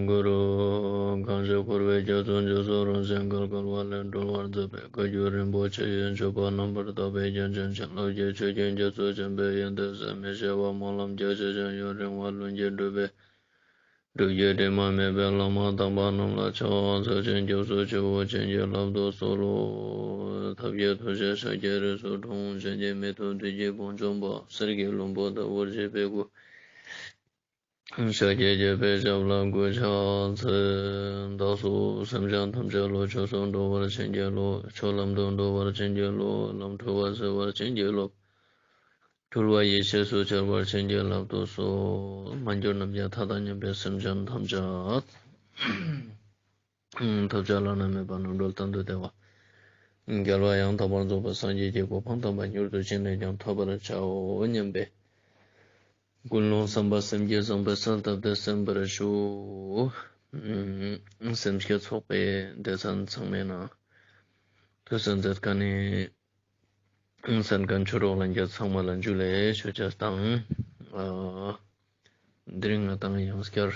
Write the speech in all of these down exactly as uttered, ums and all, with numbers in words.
གུ་རུ། གང་ཞིག་འཁོར་བའི་རྒྱ་མཚོ་འཇིགས་སུ་རུང་ཞིང་བརྒལ་དཀའ་བ་ལས་སྒྲོལ་བར་མཛད་པའི་བཀའ་བརྒྱུད་རིན་པོ་ཆེ་ཡི་སྤྱོད་པ་རྣམ་པར་དག་པའི་རྒྱན་ཅན་བྱིན་རླབས་ཀྱི་ཆུ་རྒྱུན་རྒྱ་མཚོ་ཆེན་པོའི་ཡོན་ཏན་ཟད་མི་ཤེས་པ་སྨོན་ལམ་རྒྱ་ཆེ་ཞིང་ཡུན་རིང་བ་ལྷུན་གྱིས་གྲུབ་པའི་སྒྲུབ་བརྒྱུད་དྲི་མ་མེད་པའི་བླ་མ་དམ་པ་རྣམས་ལ་ཕྱག་འཚལ་ཞིང་སྐྱབས་སུ་མཆིའོ། བྱིན་གྱིས་བརླབ་ཏུ་གསོལ་ལོ། ཐབས་མཁས་ཐུགས་རྗེས་ཤཱཀྱའི་རིགས་སུ་འཁྲུངས། གཞན་གྱིས་མི་ཐུབ་བདུད་ཀྱི་དཔུང་འཇོམས་པ། གསེར་གྱི་ལྷུན་པོ་ལྟ་བུར་བརྗིད་པའི་སྐུ། ཤཱཀྱའི་རྒྱལ་པོའི་ཞབས་ལ་གུས་ཕྱག་འཚལ། བདག་སོགས་སེམས་ཅན་ཐམས་ཅད་བློ་ཆོས་སུ་འགྲོ་བར་བྱིན་གྱིས་རློབས། ཆོས་ལམ་དུ་འགྲོ་བར་བྱིན་གྱིས་རློབས། ལམ་འཁྲུལ་བ་སེལ་བར་བྱིན་གྱིས་རློབས། འཁྲུལ་བ་ཡེ་ཤེས་སུ་འཆར་བར་བྱིན་གྱིས་བརླབ་ཏུ་གསོལ། མ་གྱུར་ནམ་མཁའི་མཐའ་དང་མཉམ་པའི་སེམས་ཅན་ཐམས་ཅད་ཐོབ་བྱ་བླ་ན་མེད་པ་རྣམ་གྲོལ་གཏན་དུ་བདེ་བ། རྒྱལ་བ་ཡང་དག་པར་རྫོགས་པའི་སངས་རྒྱས་ཀྱི་གོ་འཕང་དམ་པ་མྱུར་དུ་ཅི་ནས་ཀྱང་ཐོབ་པར་བྱའོ་སྙམ་པའི་ཀུན་སློང་བསམ་པ་སེམས་བསྐྱེད་བཟང་པོས་གསལ་བཏབ་སྟེ་གསན་པར་ཞུ། སེམས་བསྐྱེད་ཚོགས་པའི་སྡེ་ཚན་ཚང་མའི་ནང་དུ་གསན་མཛད་མཁན་ནི་གསན་མཁན་ཆོས་གྲོགས་ལྷན་རྒྱས་ཚང་མ་ལ་ཇུ་ལེ་ཞུ་ཅེས་དང་། ཨ་དེ་རིང་ང་དང་ཡང་བསྐྱར་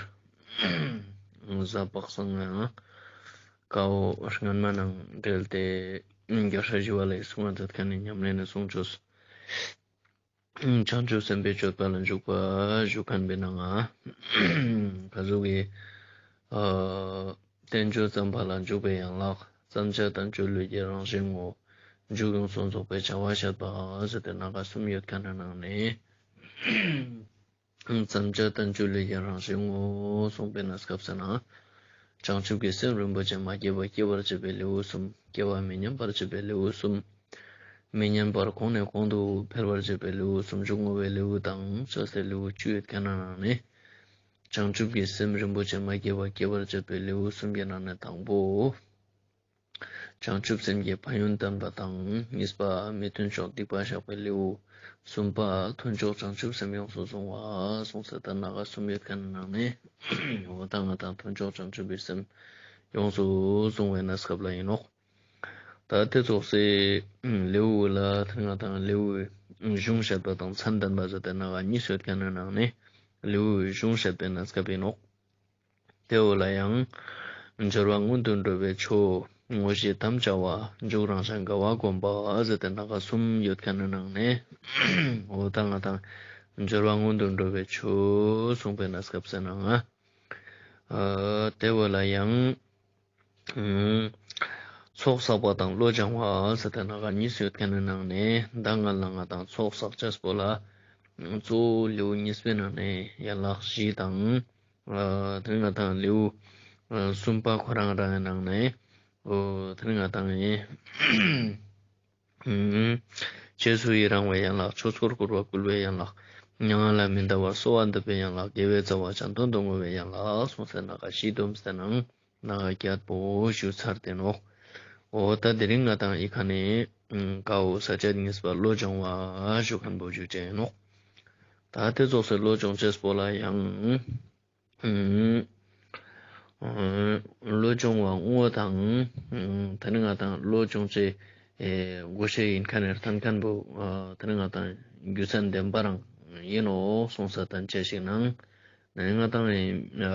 གཟའ་པ་སངས་ཀ་བོ་སྔན་མ་ནང་འབྲེལ་ཏེ་རྒྱལ་སྲས་ཞི་བ་ལྷའི་གསུང་ང་མཛད་མཁན་ནི་ཉམས་ལེན་ནི་གསུང་ཆོས། བྱང་ཆུབ་སེམས་དཔའི་སྤྱོད་པ་ལ་འཇུག་པ་ཞུ་མཁན་པའི་ནང་ང་ག་ཟུག་གི་ཨ་བསྟན་བཅོས་བརྩམ་པ་ལ་འཇུག་པའི་ཡན་ལག། བརྩམ་བྱ་བསྟན་བཅོས་ལུས་ཀྱི་རང་བཞིན་ངོ་། མཇུག་ཡོངས་སུ་རྫོགས་པའི་བྱ་བ་བཤད་པ་ཟེར་ཏེ་སྣ་ཁ་གསུམ་ཡོད་མཁན་ནི་ནང་ནས། བརྩམ་བྱ་བསྟན་བཅོས་ལུས་ཀྱི་རང་བཞིན་ངོ་གསུངས་པའི་གནས་སྐབས་སུ་ན། བྱང་ཆུབ་ཀྱི་སེམས་རིན་པོ་ཆེ་མ་སྐྱེས་པ་སྐྱེ་བར་བྱེད་པའི་ལེའུ་གསུམ། སྐྱེ་བ་མི་ཉམས་པར་བྱེད་པའི་ལེའུ་གསུམ། མི་ཉམས་པར་གོང་ནས་གོང་དུ་འཕེལ་བར་བྱེད་པའི་ལེའུ་གསུམ། མཇུག་བསྔོ་བའི་ལེའུ་དང་བཅས་ཏེ་ལེའུ་བཅུ་ཡོད་མཁན་ནི་ནང་ནས། བྱང་ཆུབ་ཀྱི་སེམས་རིན་པོ་ཆེ་མ་སྐྱེས་པ་སྐྱེ་བར་བྱེད་པའི་ལེའུ་གསུམ་གྱི་ནང་ནས་དང་པོ། བྱང་ཆུབ་སེམས་ཀྱི་ཕན་ཡོན་བསྟན་པ་དང་། གཉིས་པ་མི་མཐུན་ཕྱོགས་སྡིག་པ་བཤགས་པའི་ལེའུ། གསུམ་པ་མཐུན་ཕྱོགས་བྱང་ཆུབ་སེམས་ཡོངས་སུ་བཟུང་བ་གསུངས་ས་ད་སྣ་ཁ་གསུམ་ཡོད་མཁན་ནི་ནང་ནས། འོ་ད་ང་དང་མཐུན་ཕྱོགས་བྱང་ཆུབ་པའི་སེམས་ཡོངས་སུ་བཟུང་བའི་གནས་སྐབས་ལ་ཡིན་ནོག། ད་དེ་ཚོགས་སེ་ལེའུ་ལ་ད་ང་དང་ལེའུ་གཞུང་བཤད་པ་དང་མཚན་བསྟན་པ་ཟེར་ཏེ་སྣ་ཁ་གཉིས་ཡོད་མཁན་ནི་ནང་ནས་ལེའུ་གཞུང་བཤད་པའི་གནས་སྐབས་ཡིན་ནོག། དེ་བོ་ལ་ཡང་། སྦྱོར་བ་སྔོན་དུ་འགྲོ་བའི་ཆོས། དངོས་གཞི་དམ་བཅའ་བ། མཇུག་རང་གཞན་དགའ་བ་བསྒོམ་པ་ཟེར་ཏེ་སྣ་ཁ་གསུམ་ཡོད་མཁན་ནི་ནང་ནས། འོ་ད་ང་དང་སྦྱོར་བ་སྔོན་དུ་འགྲོ་བའི་ཆོས་གསུངས་པའི་གནས་སྐབས་སུ་ན། ཨ་དེ་བོ་ལ་ཡང་། ཚོགས་བསགས་པ་དང་བློ་སྦྱང་བ་ཟེར་ཏེ་སྣ་ཁ་གཉིས་ཡོད་མཁན་ནི་ནང་ནས་ད་ང་ལ་ང་དང་ཚོགས་བསགས་ཅེས་པོ་ལ་གཙོ་བོ་ལེའུ་གཉིས་པའི་ནང་ནས་ཡན་ལག་བཞི་དང་། ཨ་དེ་ང་དང་ལེའུ་ཨ་གསུམ་པ་ཁོ་རང་རང་གི་ནང་ནས། འོ་དེ་ང་དང་ཡིན། ཨ་རྗེས་སུ་ཡི་རང་བའི་ཡན་ལག། ཆོས་འཁོར་བསྐོར་བ་བསྐུལ་བའི་ཡན་ལག། མྱ་ངན་ལས་མི་འདའ་བར་གསོལ་བ་འདེབས་པའི་ཡན་ལག། དགེ་བའི་རྩ་བ་གཞན་དོན་དུ་བསྔོ་བའི་ཡན་ལག་གསུངས་སེ་སྣ་ཁ་བཞི་བསྡོམས་སེ་ནང་སྣ་ཁ་བརྒྱད་པོ་ཞུ་ཚར་ཏེ་ནོག། འོ་ད་དེ་རིང་ང་དང་ཡི་ཁ་ནས་ཀ་བོ་ས་བཅད་གཉིས་པ་བློ་སྦྱོང་བ་ཞུ་མཁན་པོ་ཞུ་ཅེས་ཡིན་ནོག། ད་དེ་ཚོགས་སེ་བློ་སྦྱོང་ཅེས་པོ་ལ་ཡང་། ཨུམ། ཨུམ། བློ་སྦྱོང་བ་བསྔོ་བ་དང་། ཨུམ། དེ་ནི་ང་དང་བློ་སྦྱོང་ཅེས་ཨེ་དགོས་ཤེས་ཡིན་མཁན་ནི་རྟེན་མཁན་པོ་ཨ་དེ་ནི་ང་དང་རྒྱུ་མཚན་ལྡན་པ་རང་ཡིན་ནོག་གསུངས་ས་དང་བཅས་ཤིག་ནང་། དེ་ནི་ང་དང་ཨེ་ཨ་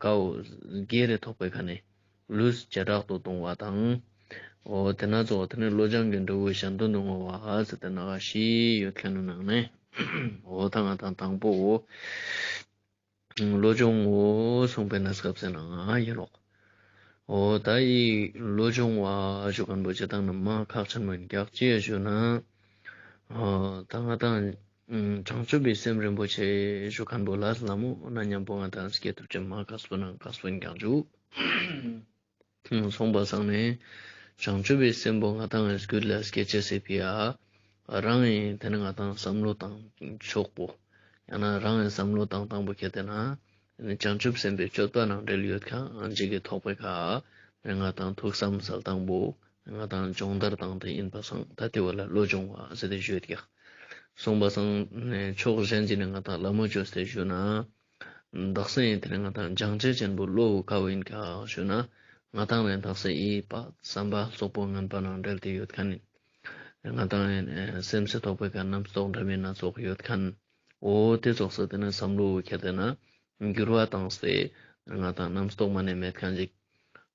ཀ་བོ་དགེ་རེ་ཐོག་པའི་ཁ་ནས་ལུས་བྱེ་བྲག་ཏུ་གཏོང་བ་དང་། འོ་དེ་ན་ཚོགས་དེ་ནི་བློ་སྦྱང་གི་འབྲས་བུ་གཞན་དོན་དུ་བསྔོ་བ་ཟེར་ཏེ་སྣ་ཁ་བཞི་ཡོད་མཁན་ནི་ནང་ནས། འོ་ད་ང་དང་དང་པོ། བློ་སྦྱོང་ངོ་གསུངས་པའི་གནས་སྐབས་སུ་ན་ཡིན་ནོག། འོ་ད་ཡི་བློ་སྦྱོང་བ་ཞུ་མཁན་པོ་ཅི་ལྟར་ན་མ་ཁག་ཆེན་མོ་ཡིན། ཀྱག་ཅི་ཞུ་ན། འོ་ད་ང་དང་བྱང་ཆུབ་པའི་སེམས་རིན་པོ་ཆེ་ཞུ་མཁན་པོ་ལ་ལ་མོ་ན་མཉམ་པོ་ང་དང་སྐྱེ་ཐུབ་ཅེས་མ་ཁག་པོ་ན་ཁག་པོ་ཡིན་ཀྱག་ཞུ། སོང་པ་སང་ནས་བྱང་ཆུབ་པའི་སེམས་པོ་ང་དང་རྒྱུད་ལ་སྐྱེ་ཅེས་སི་ཕི་ཡ། རང་ཡིན་དེ་ནི་ང་དང་བསམ་བློ་བཏང་ཕྱོགས་པོ། ཡང་ན་རང་ཡིན་བསམ་བློ་བཏང་སྟངས་པོ་ཁྱེར་ཏེ་ན། བྱང་ཆུབ་སེམས་དཔའི་སྤྱོད་པ་ནང་འབྲེལ་ཡོད་ཁ་ཨང་ཅིག་གི་ཐོག་པའི་ཁ། ང་དང་ཐུགས་བསམ་སལ་སྟངས་པོ། ང་དང་སྦྱོང་བརྡར་བཏང་སྟེ་ཡིན་པ་སང་ད་དེ་བོ་ལ་བློ་སྦྱོང་བ་ཟེར་ཏེ་ཞུས་ཀྱག། སོང་པ་སང་ནས་ཕྱོགས་གཞན་ཅིག་ནས་ང་དང་ལ་མོ་བཅོས་ཏེ་ཞུ་ན། དག་ས་ཡིན་དེ་ནི་ང་དང་སྦྱང་བྱ་ཅན་པོ་བློ་བོ་ཀ་བོ་ཡིན་ཀྱག་ཞུ་ན། ང་དང་ནི་དག་ས་ཡི་བསམ་པ་ལོག་པོ་ངན་པ་ནང་འབྲེལ་ཏེ་ཡོད་མཁན་ཡིན། ང་དང་ཡིན་སེམས་སི་ཐོག་པའི་ཁ་རྣམ་རྟོག་འདྲ་མིན་སྣ་ཚོགས་ཡོད་མཁན། འོ་དེ་ཚོགས་སུ་དེ་ནི་བསམ་བློ་བོ་ཁྱེར་ཏེ་ན་འགྱུར་བ་བཏང་སྟེ་ ང་དང་རྣམ་རྟོག་མ་ནེ་མེད་ཁན་ཅིག་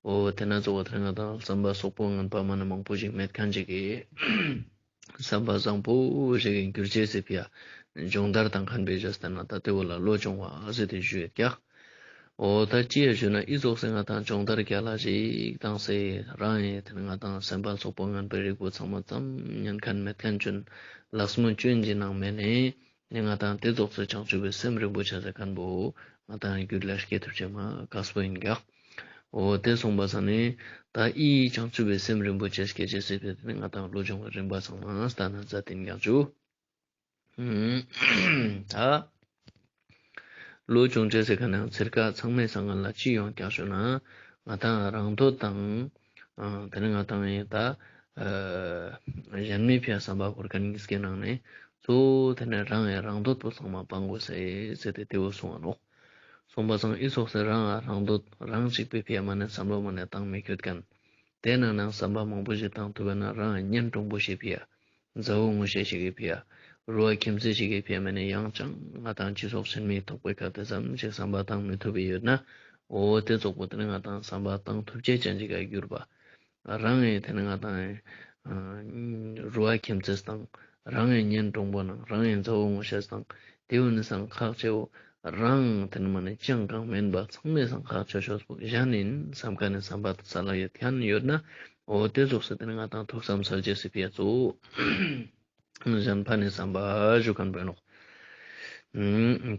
འོ་ཏེ་ན་ཙོགས་པོ་ཏེ་ནེ་ང་དང་བསམ་པ་སོག་པོ་ངན་པ་མ་ནེ་མང་པོ་ཞིག་མེད་ཁན་ཅིག་གི་བསམ་པ་བཟང་པོ་ཞིག་གི་འགྱུར་ཅེས་སི་ཕི་ཡ་སྦྱོང་བརྡར་བཏང་ཁན་པེ་ཞིག་ཏེ་ན་ད་ཏེ་བོ་ལ་བློ་སྦྱོང་བ་ཟེར་ཏེ་ཞུ་ཡོད་ཀྱག་འོ་ད་ཅི་ཡ་ཞུ་ན་འི་ཙོགས་སི་ང་དང་སྦྱོང་བརྡར་རྒྱལ་ལ་ཞིག་བཏང་སྟེ་རང་ངི་ཏེ་ནེ་ང་དང་སེམས་པ་སོག་པོ་ངན་པའི་རིགས་པོ་ཚང་མ་ཙམ་ཉན་ཁན་མེད་ཁན་ཅོ་ན་ལགས་མོ་ཅོ་ཨིན་ཅི་ནང་མེད་ནེ་ནི་ང་དང་ཏེ་ཙོགས་སི་བྱང་ཆུབ་པའི་སེམས་རིན་པོ་ཆེ་ཟེར་ཁན་བོ་ང་དང་རྒྱུད་ལ་སྐྱེ་ཐུབ་ཅེས་མ་དཀགས་པོ་ཨིན་ཀྱག་འོ་ཏེ་སོང་པ་སང་ནི་ད་འི་བྱང་ཆུབ་པའི་སེམས་རིན་པོ་ཆེ་སྐྱེ་ཅེས་སི་ཕི་ཡ་ཏེ་ནེ་ང་དང་བློ་སྦྱོང་བའི་རིམ་པ་ཚང་མ་ལྟ་ན་མཛད་དེ་ཨིན་ཀྱག་ཅུ། ད་བློ་སྦྱོང་ཅེས་སི་ཁ་ནེ་ཚིར་ཀ་ཚང་མའི་སང་ང་ལ་ཅི་ཡོང་ཀྱག་ཞུ་ན་ང་དང་རང་འདོད་དང་ཨ་ཏེ་ནེ་ང་དང་ཡང་ད་ཨ་གཞན་མའི་ཕི་ཡ་བསམ་པ་འཁོར་ཁན་ཉིས་ཀའི་ནང་ནེ་གཙོ་བོ་ཏེ་ནེ་རང་ངི་རང་འདོད་པོ་ཚང་མ་སྤང་དགོས་ཟེར་ཏེ་ཏེ་བོ་གསུངས་པ་ནོག་སོང་པ་སང་འི་ཙོགས་སི་རང་ང་རང་འདོད་རང་གཅིག་པོའི་ཕི་ཡ་མ་ནེ་བསམ་བློ་མ་ནེ་བཏང་མི་ཁྱོད་ཁན། ཏེ་ནང་ནེ་བསམ་པ་མང་པོ་ཞིག་བཏང་ཐུབ་པ་ན་རང་ངི་གཉེན་དྲུང་པོ་ཞིག་ཕི་ཡ། མཛའ་བོ་ངོ་ཤེས་ཤིག་གི་ཕི་ཡ། རུ་བ་ཁྱིམ་མཚེས་ཤིག་གི་ཕི་ཡ་མ་ནེ་ཡང་ཅང་ང་དང་སྤྱི་ཚོགས་ཆེན་མོའི་ཐོག་པོའི་ཁ་ཏེ་ཙམ་ཞིག་བསམ་པ་བཏང་མི་ཐུབ་པའི་ཡོད་ན། འོ་ཏེ་ཙོགས་པོ་ཏེ་ནེ་ང་དང་བསམ་པ་བཏང་ཐུབ་ཅེས་ཅན་ཅིག་ག་གྱུར་པ། རང་ངི་ཏེ་ནེ་ང་དང་ཨ་རུ་བ་ཁྱིམ་མཚེས་དང་རང་ངི་གཉེན་དྲུང་པོ་ནང་རང་ངི་མཛའ་བོ་ངོ་ཤེས་དང་ཏེ་བོ་ནི་སང་ཁག་ཆེ་བོ་རང་ཏེ་ནེ་མ་ནེ་ཅང་གང་མེན་པ་ཚང་མའི་སང་ཁག་ཆེ་ཤོས་པོ་གཞན་ཨིན་བསམ་ཁན་ནི་བསམ་པ་ས་ལ་ཡོད་ཁན་ཡོད་ན་འོ་ཏེ་ཙོགས་སི་ཏེ་ནེ་ང་དང་ཐུགས་བསམ་སལ་ཅེས་སི་ཕི་ཡ་གཙོ་བོ་གཞན་ཕན་ནི་བསམ་པ་ཞུ་ཁན་བོ་ཨིན་ནོག་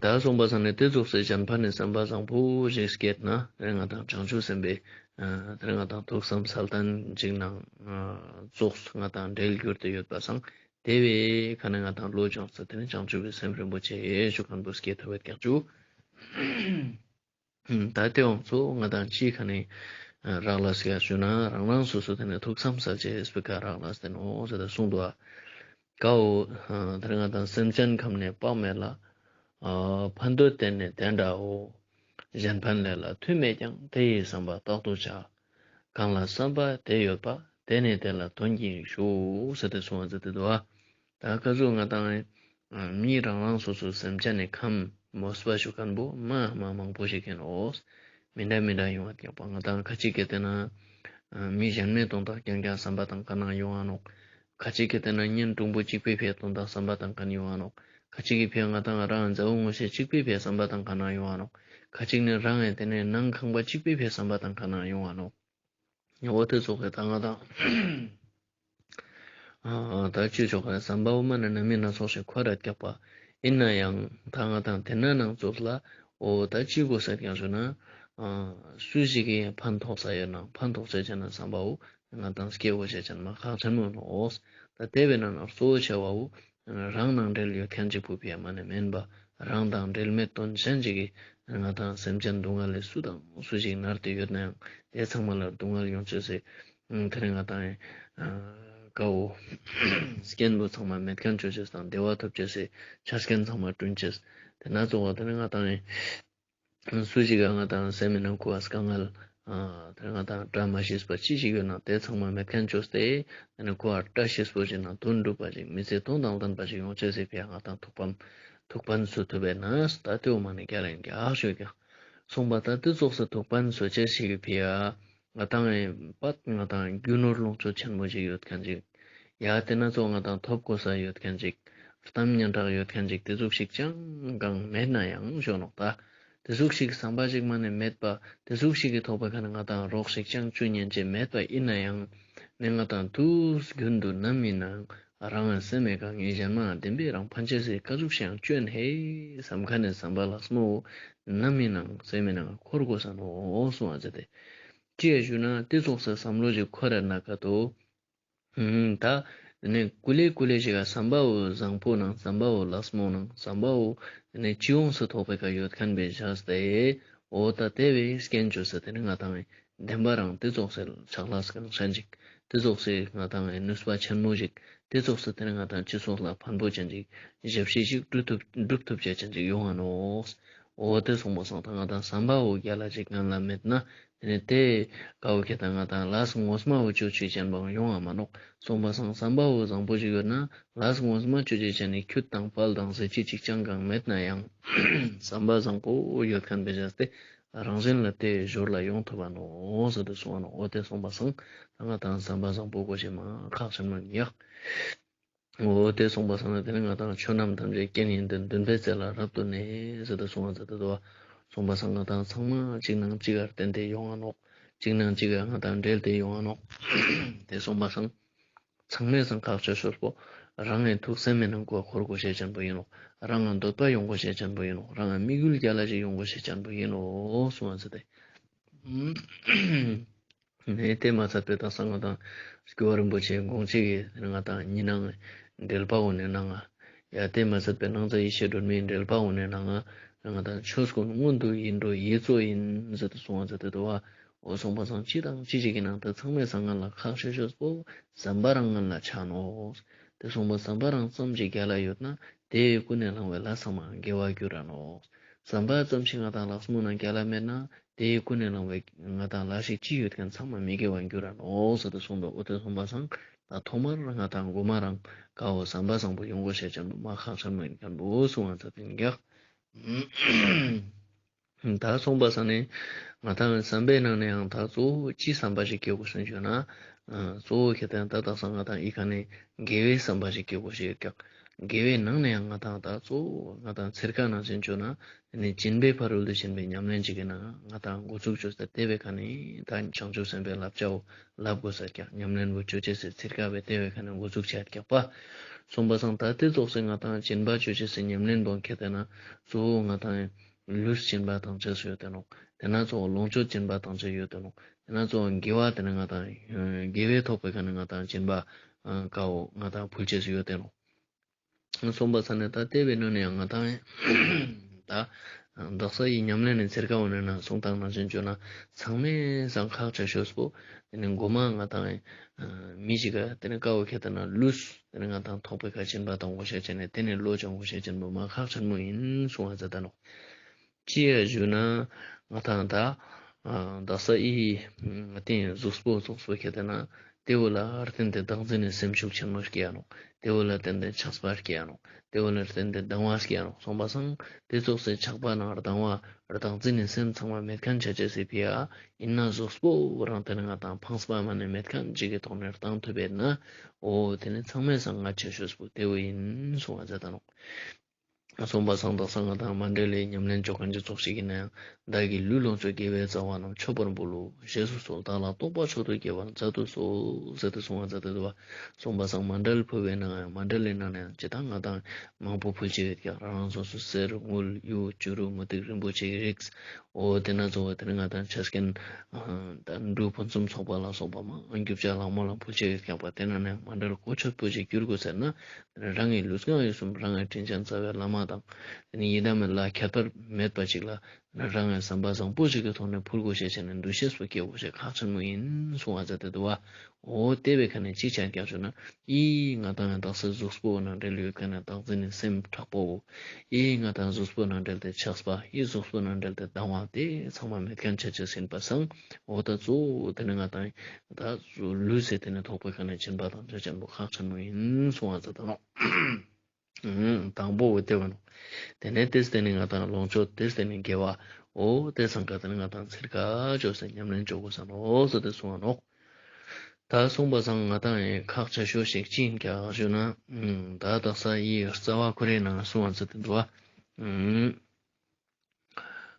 ད་སོང་པ་སང་ནི་ཏེ་ཙོགས་སི་གཞན་ཕན་ནི་བསམ་པ་བཟང་པོ་ཞིག་སྐྱེད་ན་ཏེ་ནེ་ང་དང་བྱང་ཆུབ་སེམས་དཔའི་ཨ་ཏེ་ནེ་ང་དང་ཐུགས་བསམ་སལ་སྟན་ཅིག་ནང་ཨ་ཙོགས་ང་དང་འབྲེལ་གྱུར་ཏེ་ཡོད་པ་སང་ཏེ་བོའི་ཁ་ནེ་ང་དང་བློ་སྦྱོང་ས་ཏེ་ནེ་བྱང་ཆུབ་པའི་སེམས་རིན་པོ་ཆེ་ཞུ་ཁན་བོ་སྐྱེ་ཐུབ་པ་ཀྱག་ཅུ། ད་ཏེ་བོ་ཚོ་ང་དང་ཅི་ཁ་ནེ་རག་ལས་ཀ་ཞུ་ན་རང་རང་སོ་སོ་ཏེ་ནེ་ཐུགས་བསམ་སལ་ཅེས་སི་ཁ་རག་ལས་ཏེ་ནོག་ཟེར་ཏེ་གསུངས་འདུག་ཨ། ཀ་བོ་ཏེ་ནེ་ང་དང་སེམས་ཅན་ཁམས་ནི་དཔག་མེད་ལ། ཨ་ཕན་འདོད་དེ་ནི་དེ་འདྲའོ། གཞན་ཕན་ལས་ལ་མཐུ་མེད་ཀྱང་། དེ་ཡི་བསམ་པ་རྟག་ཏུ་བྱ། གང་ལ་བསམ་པ་དེ་ཡོད་པ། དེ་ནི་དེ་ལ་དོན་གྱིས་ཞུགས། ཟེར་ཏེ་གསུངས་པ་ཟེར་ཏེ་འདུག་ཨ། ད་ཀ་ཟུག་ང་དང་མི་རང་རང་སོ་སོའི་སེམས་ཅན་ནི་ཁམས་མོས་པ་ཞུ་ཁན་བོ་མ་མ་མང་པོ་ཞིག་ཨིན་ནོག་མི་འདྲ་མི་འདྲ་ཡོང་བ་ཀྱག་པ། ང་དང་ཁ་ཅིག་གི་ཏེ་ནེ་མི་གཞན་མའི་དོན་དག་རྐྱང་རྐྱང་བསམ་པ་བཏང་ཁན་ཡོང་ང་ནོག་ཁ་ཅིག་གི་ཏེ་ནེ་གཉེན་དྲུང་པོ་གཅིག་པོའི་ཕི་ཡ་དོན་དག་བསམ་པ་བཏང་ཁན་ཡོང་ང་ནོག་ཁ་ཅིག་གི་ཕི་ཡ་ང་དང་རང་མཛའ་བོ་ངོ་ཤེས་གཅིག་པོའི་ཕི་ཡ་བསམ་པ་བཏང་ཁན་ཡོང་ང་ནོག་ཁ་ཅིག་ནི་རང་ངི་ཏེ་ནེ་ནང་ཁང་པ་གཅིག་པོའི་ཕི་ཡ་བསམ་པ་བཏང་ཁན་ཡོང་ང་ནོག་འོ་ཏེ་ཙོགས་སི་ད་ང་དང་ཨ་ད་ཅི་ཆོག་ག་བསམ་པ་འོ་མ་ནེ་སྣ་མིན་སྣ་ཚོགས་ཤིག་འཁོར་ར་ཀྱག་པ། ཨིན་ནའང་ད་ང་དང་ཏེ་ནེ་ནང་ཙོགས་ལ་འོ་ད་ཅི་དགོས་ཟེར་ཀྱང་ཞུ་ན་ཨ་སུ་ཞིག་གི་ཕན་ཐོགས་ས་ཡོད་ན་ཕན་ཐོགས་ཆ་ཅན་ན་བསམ་པ་འོ་ང་དང་སྐྱེ་བོ་ཆ་ཅན་མ་ཁག་ཆེན་མོ་ནོག་ད་ཏེ་བོའི་ནང་ནེ་གཙོ་བོ་ཆེ་བ་འོ་རང་ནང་འབྲེལ་ཡོད་ཁན་ཅིག་པོའི་ཕི་ཡ་མ་ནེ་མེན་པ་རང་དང་འབྲེལ་མེད་དོན་གཞན་ཅིག་གི་ང་དང་སེམས་ཅན་སྡུག་བསྔལ་ལས་སུ་དང་སུ་ཞིག་མནར་ཏེ་ཡོད་ནའང་ཏེ་ཚང་མ་ལ་སྡུག་བསྔལ་ཡོང་ཅེས་སི་ཏེ་ནེ་ང་དང་ཨ་ཀ་བོ་སྐྱེན་པོ་ཚང་མ་མེད་ཁན་ཅོ་ཅེས་དང་བདེ་བ་ཐོབ་ཅེས་སི་ཆ་རྐྱེན་ཚང་མ་བསྐྲུན་ཅེས། ཏེ་ནེ་གཙོ་བོ་ཏེ་ནེ་ང་དང་སུ་ཞིག་ག་ང་དང་སེམས་ནང་ཁུ་བ་དཀའ་ངལ་ཨ་ཏེ་ནེ་ང་དང་བཀྲ་མ་ཤིས་པ་ཅི་ཞིག་ཡོད་ན་ཏེ་ཚང་མ་མེད་ཁན་ཅོས་ཏེ་ཏེ་ནེ་ཁུ་བ་བཀྲ་ཤིས་པོ་ཞིག་ན་དོན་འགྲུབ་པ་ཞིག་མི་ཚེ་དོན་དང་ལྡན་པ་ཞིག་ཡོང་ཅེས་སི་ཕི་ཡ་ང་དང་ཐུགས་ཕན་ཐུགས་ཕན་གསོས་ཐུབ་པ་ན་ད་ཏེ་བོ་མ་ནེ་རྒྱལ་ལ་ཨིན་ཀྱག་ཞུ་ཀྱག་སོང་པ་ད་ཏེ་ཙོགས་སི་ཐུགས་ཕན་གསོ་ཅེས་ཤིག་གི་ཕི་ཡ་ང་དང་ངི་པད་ང་དང་རྒྱུ་ནོར་ལོངས་སྤྱོད་ཆེན་མོ་ཞིག་ཡོད་ཁན་ཅིག་ཡ་ཏེ་ནེ་ཙོགས་ང་དང་ཐོབ་གོ་ས་ཡོད་ཁན་ཅིག་གཏམ་སྙན་གྲགས་ཡོད་ཁན་ཅིག་ཏེ་ཟུག་ཤིག་ཅང་གང་མེད་ནའང་ཞུ་ནོག་ད་ཏེ་ཟུག་ཤིག་བསམ་པ་ཞིག་མ་ནེ་མེད་པ་ཏེ་ཟུག་ཤིག་གི་ཐོག་པའི་ཁ་ནེ་ང་དང་རོགས་ཤིག་ཅང་ཅོ་ཉན་ཅེས་མེད་པ་ཨིན་ནའང་ནི་ང་དང་དུས་རྒྱུན་དུ་ནམ་ཨིན་ནའང་རང་ངི་སེམས་ཀྱི་ངའི་གཞན་མ་བདེན་པའི་རང་ཕན་ཅེས་སི་ཀ་ཟུག་ཤིག་ཡང་ཅོ་ཨིན་ཧེ་བསམ་ཁན་ནི་བསམ་པ་ལགས་མོ་ནམ་ཨིན་ནའང་སེམས་ནང་འཁོར་གོས་ས་ནོག་གསུངས་པ་ཟེར་ཏེ། ཅི་ཡ་ཞུ་ན་ཏེ་ཙོགས་སི་བསམ་བློ་ཞིག་འཁོར་ར་ན་ཀ་ཏོ། ད་ནི་ཀུ་ལེ་ཀུ་ལེ་ཞིག་ག་བསམ་པ་བོ་བཟང་པོ་ནང་བསམ་པ་བོ་ལགས་མོ་ནང་བསམ་པ་བོ་ནི་སྤྱི་ཡོངས་སུ་ཐོག་པའི་ཀ་ཡོད་ཁན་བེ་བཞག་སྟེ། འོ་ད་ཏེ་བོའི་སྐྱེན་ཅོས་ཏེ་ནི་ང་དང་བདེན་པ་རང་ཏེ་ཙོགས་སི་ཕྱག་ལས་གང་ཤན་ཅིག་ཏེ་ཙོགས་སི་ང་དང་ནུས་པ་ཆེན་མོ་ཞིག་ཏེ་ཙོགས་སི་ཏེ་ནི་ང་དང་སྤྱི་ཚོགས་ལ་ཕན་པོ་ཅན་ཅིག་ཞབས་ཕྱི་ཞིག་སྒྲུབ་ཐུབ་སྒྲུབ་ཐུབ་ཅེས་ཅན་ཅིག་ཡོང་ང་ནོག་འོ་དེ་སོང་པ་སང་ད་ང་དང་བསམ་པ་བོ་རྒྱལ་ལ་ཅིག་ངན་ལ་མེད་ན་དེ་ནི་དེ་ཀ་བོ་ཁེ་ད་ང་དང་ལས་ངོ་མ་བོ་ཅོ་ཅེས་ཅན་པོ་ཡོང་ང་མ་ནོག། སོང་པ་སང་བསམ་པ་བོ་བཟང་པོ་ཅིག་ཡོད་ན་ལས་ངོ་མ་ཅོ་ཅེས་ཅན་ནི་ཁྱུད་དང་དཔལ་དང་ཟེར་ཅེས་ཅིག་ཅང་གང་མེད་ན་ཡང་བསམ་པ་བཟང་པོ་ཡོད་ཁན་བེ་ཅས་ཏེ་རང་བཞིན་ལ་དེ་ཞོར་ལ་ཡོང་ཐུབ་བ་ནོག་ཟེར་ཏེ་གསུངས་པ་ནོག། འོ་དེ་སོང་པ་སང་ད་ང་དང་བསམ་པ་བཟང་པོ་དགོས་ཤེས་མ་ཁག་ཆེན་མོ་ཡིན་ཡག། འོ་དེ་སོང་པ་སང་ན་དེ་ནི་ང་དང་ཆོས་རྣམས་ཐམས་ཅད་རྐྱེན་ཡིན་ཏེ། འདུན་པའི་རྩེ་ལ་རབ་ཏུ་གནས་ཟེར་ཏེ་གསུངས་པ་མཛད་དེ་འདུག་པ། སོང་པ་སང་ང་དང་ཚང་མ་གཅིག་ནང་གཅིག་ག་བརྟེན་ཏེ་ཡོང་ང་ནོག། གཅིག་ནང་གཅིག་ག་ང་དང་འབྲེལ་ཏེ་ཡོང་ང་ནོག། དེ་སོང་པ་སང་ཚང་མའི་སང་ཁག་ཆེ་ཤོས་པོ་རང་ངི་ཐུགས་སེམས་མི་ནང་ཀོ་འཁོར་དགོས་ཤེས་ཅན་པོ་ཡིན་ནོག། རང་ང་འདོད་པ་ཡོང་དགོས་ཤེས་ཅན་པོ་ཡིན་ནོག། རང་ང་དམིགས་ཡུལ་རྒྱལ་ལ་ཞིག་ཡོང་དགོས་ཤེས་ཅན་པོ་ཡིན་ནོག་གསུངས་པ་མཛད་དེ། ནས་དེ་མ་ཚད་པའི་དག་ས་ང་དང་སྐྱོབ་པ་རིན་པོ་ཆེ་དགོངས་གཅིག་གི་ང་དང་ཉི་སྣང་འགྲེལ་པ་འོ་ནས་ནང་ང་། ཡ་དེ་མ་ཚད་པའི་སྣང་མཛད་ཡེ་ཤེས་སྒྲོན་མེའི་འགྲེལ་པ་འོ་ནས་ནང་ང་། ང་དང་ཆོས་ཀུན་སྔོན་དུ་ཡིད་འགྲོ་ཡིད་གཙོ་ཡིན་ཟེར་ཏེ་གསུངས་པ་མཛད་དེ་འདུག་པ། འོ་སོང་པ་སང་ཅི་དང་ཅི་ཞིག་གི་ནང་དུ་ཚང་མའི་སང་ང་ལ་ཁག་ཆེ་ཤོས་པོ་བསམ་པ་རང་ངན་ལ་ཆ་ནོག། དེ་སོང་པ་བསམ་པ་རང་ཙམ་ཞིག་རྒྱལ་ལ་ཡོད་ན་དེ་ཀུན་ནས་བསླངས་པའི་ལས་ཚང་མ་དགེ་བ་འགྱུར་ར་ནོག། བསམ་པ་ཙམ་ཞིག་ང་དང་ལག་སྨོ་ནང་རྒྱལ་ལ་མེད་ན། དེ་ཀུན་ནས་བསླངས་པའི་ང་དང་ལས་ཤིག་ཅི་ཡོད་ཁན་ཚང་མ་མི་དགེ་བ་འགྱུར་ར་ནོག་ཟེར་ཏེ་གསུངས་འདུག། འོ་དེ་སོང་པ་སང་ད་ཐོག་མར་ང་དང་མགོ་མ་རང་ཀ་བོ་བསམ་པ་བཟང་པོ་ཡོང་དགོས་ཤེས་ཅན་པོ་མ་ཁག་ཆེན་མོ་ཡིན་ཁན་པོ་གསུངས་པ་མཛད་དེ་ཡིན་ཀྱག། ད་སོང་པ་སང་ནི་ང་དང་བསམ་པའི་ནང་ནས་ཡང་ད་གཙོ་བོ་ཅི་བསམ་པ་ཞིག་སྐྱེ་དགོས་སུན་ཞུ་ན། གཙོ་བོ་ཁེ་ཏེ་ད་དག་ས་ང་དང་ཨི་ཁ་ནས་དགེ་བའི་བསམ་པ་ཞིག་སྐྱེ་དགོས་ཤེས་ཡོད་ཀྱག། དགེ་བའི་ནང་ནས་ཡང་ང་དང་ད་གཙོ་བོ་ང་དང་ཚིར་ཀ་ནང་བཞིན་བཅོས་ན་ནི་སྦྱིན་པའི་ཕ་རོལ་ཏུ་ཕྱིན་པའི་ཉམས་ལེན་ཅིག་གི་ནང་ང་དང་འགོ་ཚུགས་བཅོས་ཏེ་དེ་བའི་ཁ་ནས་ད་བྱང་ཆུབ་སེམས་དཔའི་བསླབ་བྱའོ་ལབ་དགོས་ས་ཀྱག། ཉམས་ལེན་པོ་བཅོ་ཅེས་སི་ཚིར་ཀ་བའི་དེ་བའི་ཁ་ནས་འགོ་ཚུགས་ཆ་ཀྱག་པ། སོང་པ་སང་ད་དེ་ཙོགས་སི་ང་དང་སྦྱིན་པ་བཅོ་ཅེས་སི་ཉམས་ལེན་པོ་ཁེ་ཏེ་ན་གཙོ་བོ་ང་དང་ལུས་སྦྱིན་པ་བཏང་ཅེས་སུ་ཡོད་དེ་ནོག། དེ་ན་གཙོ་བོ་ལོངས་སྤྱོད་སྦྱིན་པ་བཏང་ཅེས་ཡོད་དེ་ནོག། དེ་ན་གཙོ་བོ་དགེ་བ་དེ་ནི་ང་དང་དགེ་བའི་ཐོག་པའི་ཁ་ནས་ང་དང་སྦྱིན་པ་ཀ་བོ་ང་དང་ཕུལ་ཅེས་སུ་ཡོད་དེ་ནོག། སོང་པ་ས་ནས་ད་དེ་བའི་ནང་ནས་ཡང་ང་དང་ད་དག་ས་ཡི་ཉམས་ལེན་ནི་ཚིར་ཀ་བོ་ནས་ན་གསུང་སྟངས་ནང་བཞིན་བཅོས་ན་ཚང་མའི་སང་ཁག་ཆེ་ཤོས་པོ་དེ་ནི་མགོ་མ་ང་དང་མི་ཞིག་ག་དེ་ནི་ཀ་བོ་ཁེ་ཏེ་ན་ལུས་དེ་ནི་ང་དང་ཐོག་པའི་ཁ་སྦྱིན་པ་བཏང་དགོས་ཤེས་ཅན་ནི་དེ་ནི་བློ་སྦྱོང་དགོས་ཤེས་ཅན་པོ་མ་ཁག་ཆེན་མོ་ཡིན་གསུང་བ་མཛད་ད་ནོག། ཅི་ཡ་ཞུ་ན་ང་དང་ད་དག་ས་ཨི་ང་དེ་གཟུགས་པོ་ཙོགས་པོ་ཁེ་ཏེ་ན་དེ་བོ་ལ་བརྟེན་ཏེ་བདག་འཛིན་ནི་སེམས་ཤུགས་ཆེན་མོ་སྐྱེ་ཡ་ནོག། དེ་བོ་ལ་བརྟེན་ཏེ་ཆགས་པ་སྐྱེ་ཡ་ནོག། དེ་བོ་ལ་བརྟེན་ཏེ་སྡང་བ་སྐྱེ་ཡ་ནོག། སོང་པ་སང་དེ་ཙོགས་སི་ཆགས་པ་ནང་སྡང་བ་བདག་འཛིན་ནི་སེམས་ཚང་མ་མེད་ཁན་ཆ་ཅེས་སི་ཕི་ཡ་ཡིན་ན་གཟུགས་པོ་རང་དེ་ནི་ང་དང་ཕངས་པ་མ་ནི་མེད་ཁན་ཅིག་གི་ཐོག་ནས་བཏང་ཐུབ་པས་ན་འོ་དེ་ནི་ཚང་མའི་སང་ང་ཆེ་ཤོས་པོ་དེ་བོ་ཡིན་གསུང་བ་མཛད་ད་ནོག། སོང་པ་སང་དག་ས་ང་དང་མཎྜལ་ལི་ཉམས་ལེན་བཅོ་ཁན་ཅིག་ཙོགས་ཤིག་ཡིན་ན་ཡང་བདག་གི་ལུས་ལོངས་སྤྱོད་དགེ་བའི་རྩ་བ་རྣམས་མཆོད་པར་འབུལ་ལོ། བཞེས་སུ་གསོལ་བདག་ལ་རྟོགས་པ་མཆོག་ཏུ་སྐྱེ་བར་མཛད་དུ་གསོལ་ཟེར་ཏེ་གསུང་བ་མཛད་དེ་འདུག་པ། སོང་པ་སང་མཎྜལ་ཕུལ་བའི་ནང་ཡང་མཎྜལ་ལི་ནང་ནས་ཡང་ཇི་ལྟར་ང་དང་མང་པོ་ཕུལ་ཅེས་ཡོད་ཀྱག། རང་རང་སོ་སོ་གསེར་དངུལ་གཡུ་བྱུ་རུ་མུ་ཏིག་རིན་པོ་ཆེའི་རིགས། འོ་དེ་ན་གཙོ་བོ་དེ་ནི་ང་དང་ཆ་རྐྱེན་ད་འབྲུ་ཕུན་སུམ་ཚོགས་པ་ལ་སོགས་པ་མང་རྒྱུ་ཆ་ལྷག་མ་ལ་ཕུལ་ཅེས་ཡོད་ཀྱག་པ། དེ་ནང་ནས་མཎྜལ་གོ་ཆོད་པོ་ཞིག་འགྱུར་དགོས་ཟེར་ན། རང་ངི་ལུས་ངག་ཡིད་གསུམ་རང་ངི་དྲིན་ཅན་རྩ་བའི་བླ་མ་དང་། དེ་ནི་ཡི་དམ་ལ་ཁྱད་པར་མེད་པ་ཅིག་ལ་རང་ངི་བསམ་པ་བཟང་པོ་ཞིག་གི་ཐོག་ནས་ཕུལ་དགོས་ཤེས་ཅན་ནི་འདུ་ཤེས་པོ་སྐྱེ་དགོས་ཤེས་ཁག་ཆེན་མོ་ཡིན་གསུང་བ་མཛད་དེ་འདུག་པ། འོ་དེ་བའི་ཁ་ནས་ཅི་ཆ་ཀྱག་ཞུ་ན་ཨི་ང་དང་ཡང་དག་ས་གཟུགས་པོ་ནང་འབྲེལ་ཡོད་ཁན་ནི་བདག་འཛིན་ནི་སེམས་དྲག་པོ། ཨི་ང་དང་གཟུགས་པོ་ནང་འབྲེལ་ཏེ་ཆགས་པ། ཨི་གཟུགས་པོ་ནང་འབྲེལ་ཏེ་སྡང་བ་དེ་ཚང་མ་མེད་ཁན་ཆ་ཅེས་ཡིན་པ་སང་འོ་ད་གཙོ་བོ་དེ་ནི་ང་དང་ད་ལུས་ཟེར་དེ་ནི་ཐོག་པའི་ཁ་ནས་སྦྱིན་པ་བཏང་ཆ་ཅན་པོ་ཁག་ཆེན་མོ་ཡིན་གསུང་བ་མཛད་ད་ནོག། དང་པོ་བོ་དེ་བ་ནོག། དེ་ནས་དེ་སྟེ་ནི་ང་དང་ལོངས་སྤྱོད་དེ་སྟེ་ནི་དགེ་བ། འོ་དེ་སང་ཀ་དེ་ནི་ང་དང་ཚིར་ཀ་བཅོས་ཏེ་ཉམས་ལེན་བཅོ་དགོས་ས་ནོག་ཟེར་ཏེ་གསུང་བ་ནོག། ད་གསུངས་པ་སང་ང་དང་ཡང་ཁག་ཆེ་ཤོས་ཤིག་ཅི་ཡིན་ཀྱག་ཞུ་ན། ད་དག་ས་ཡི་རྩ་བ་ཁོ་རའི་ནང་གསུང་བ་མཛད་དེ་འདུག་པ།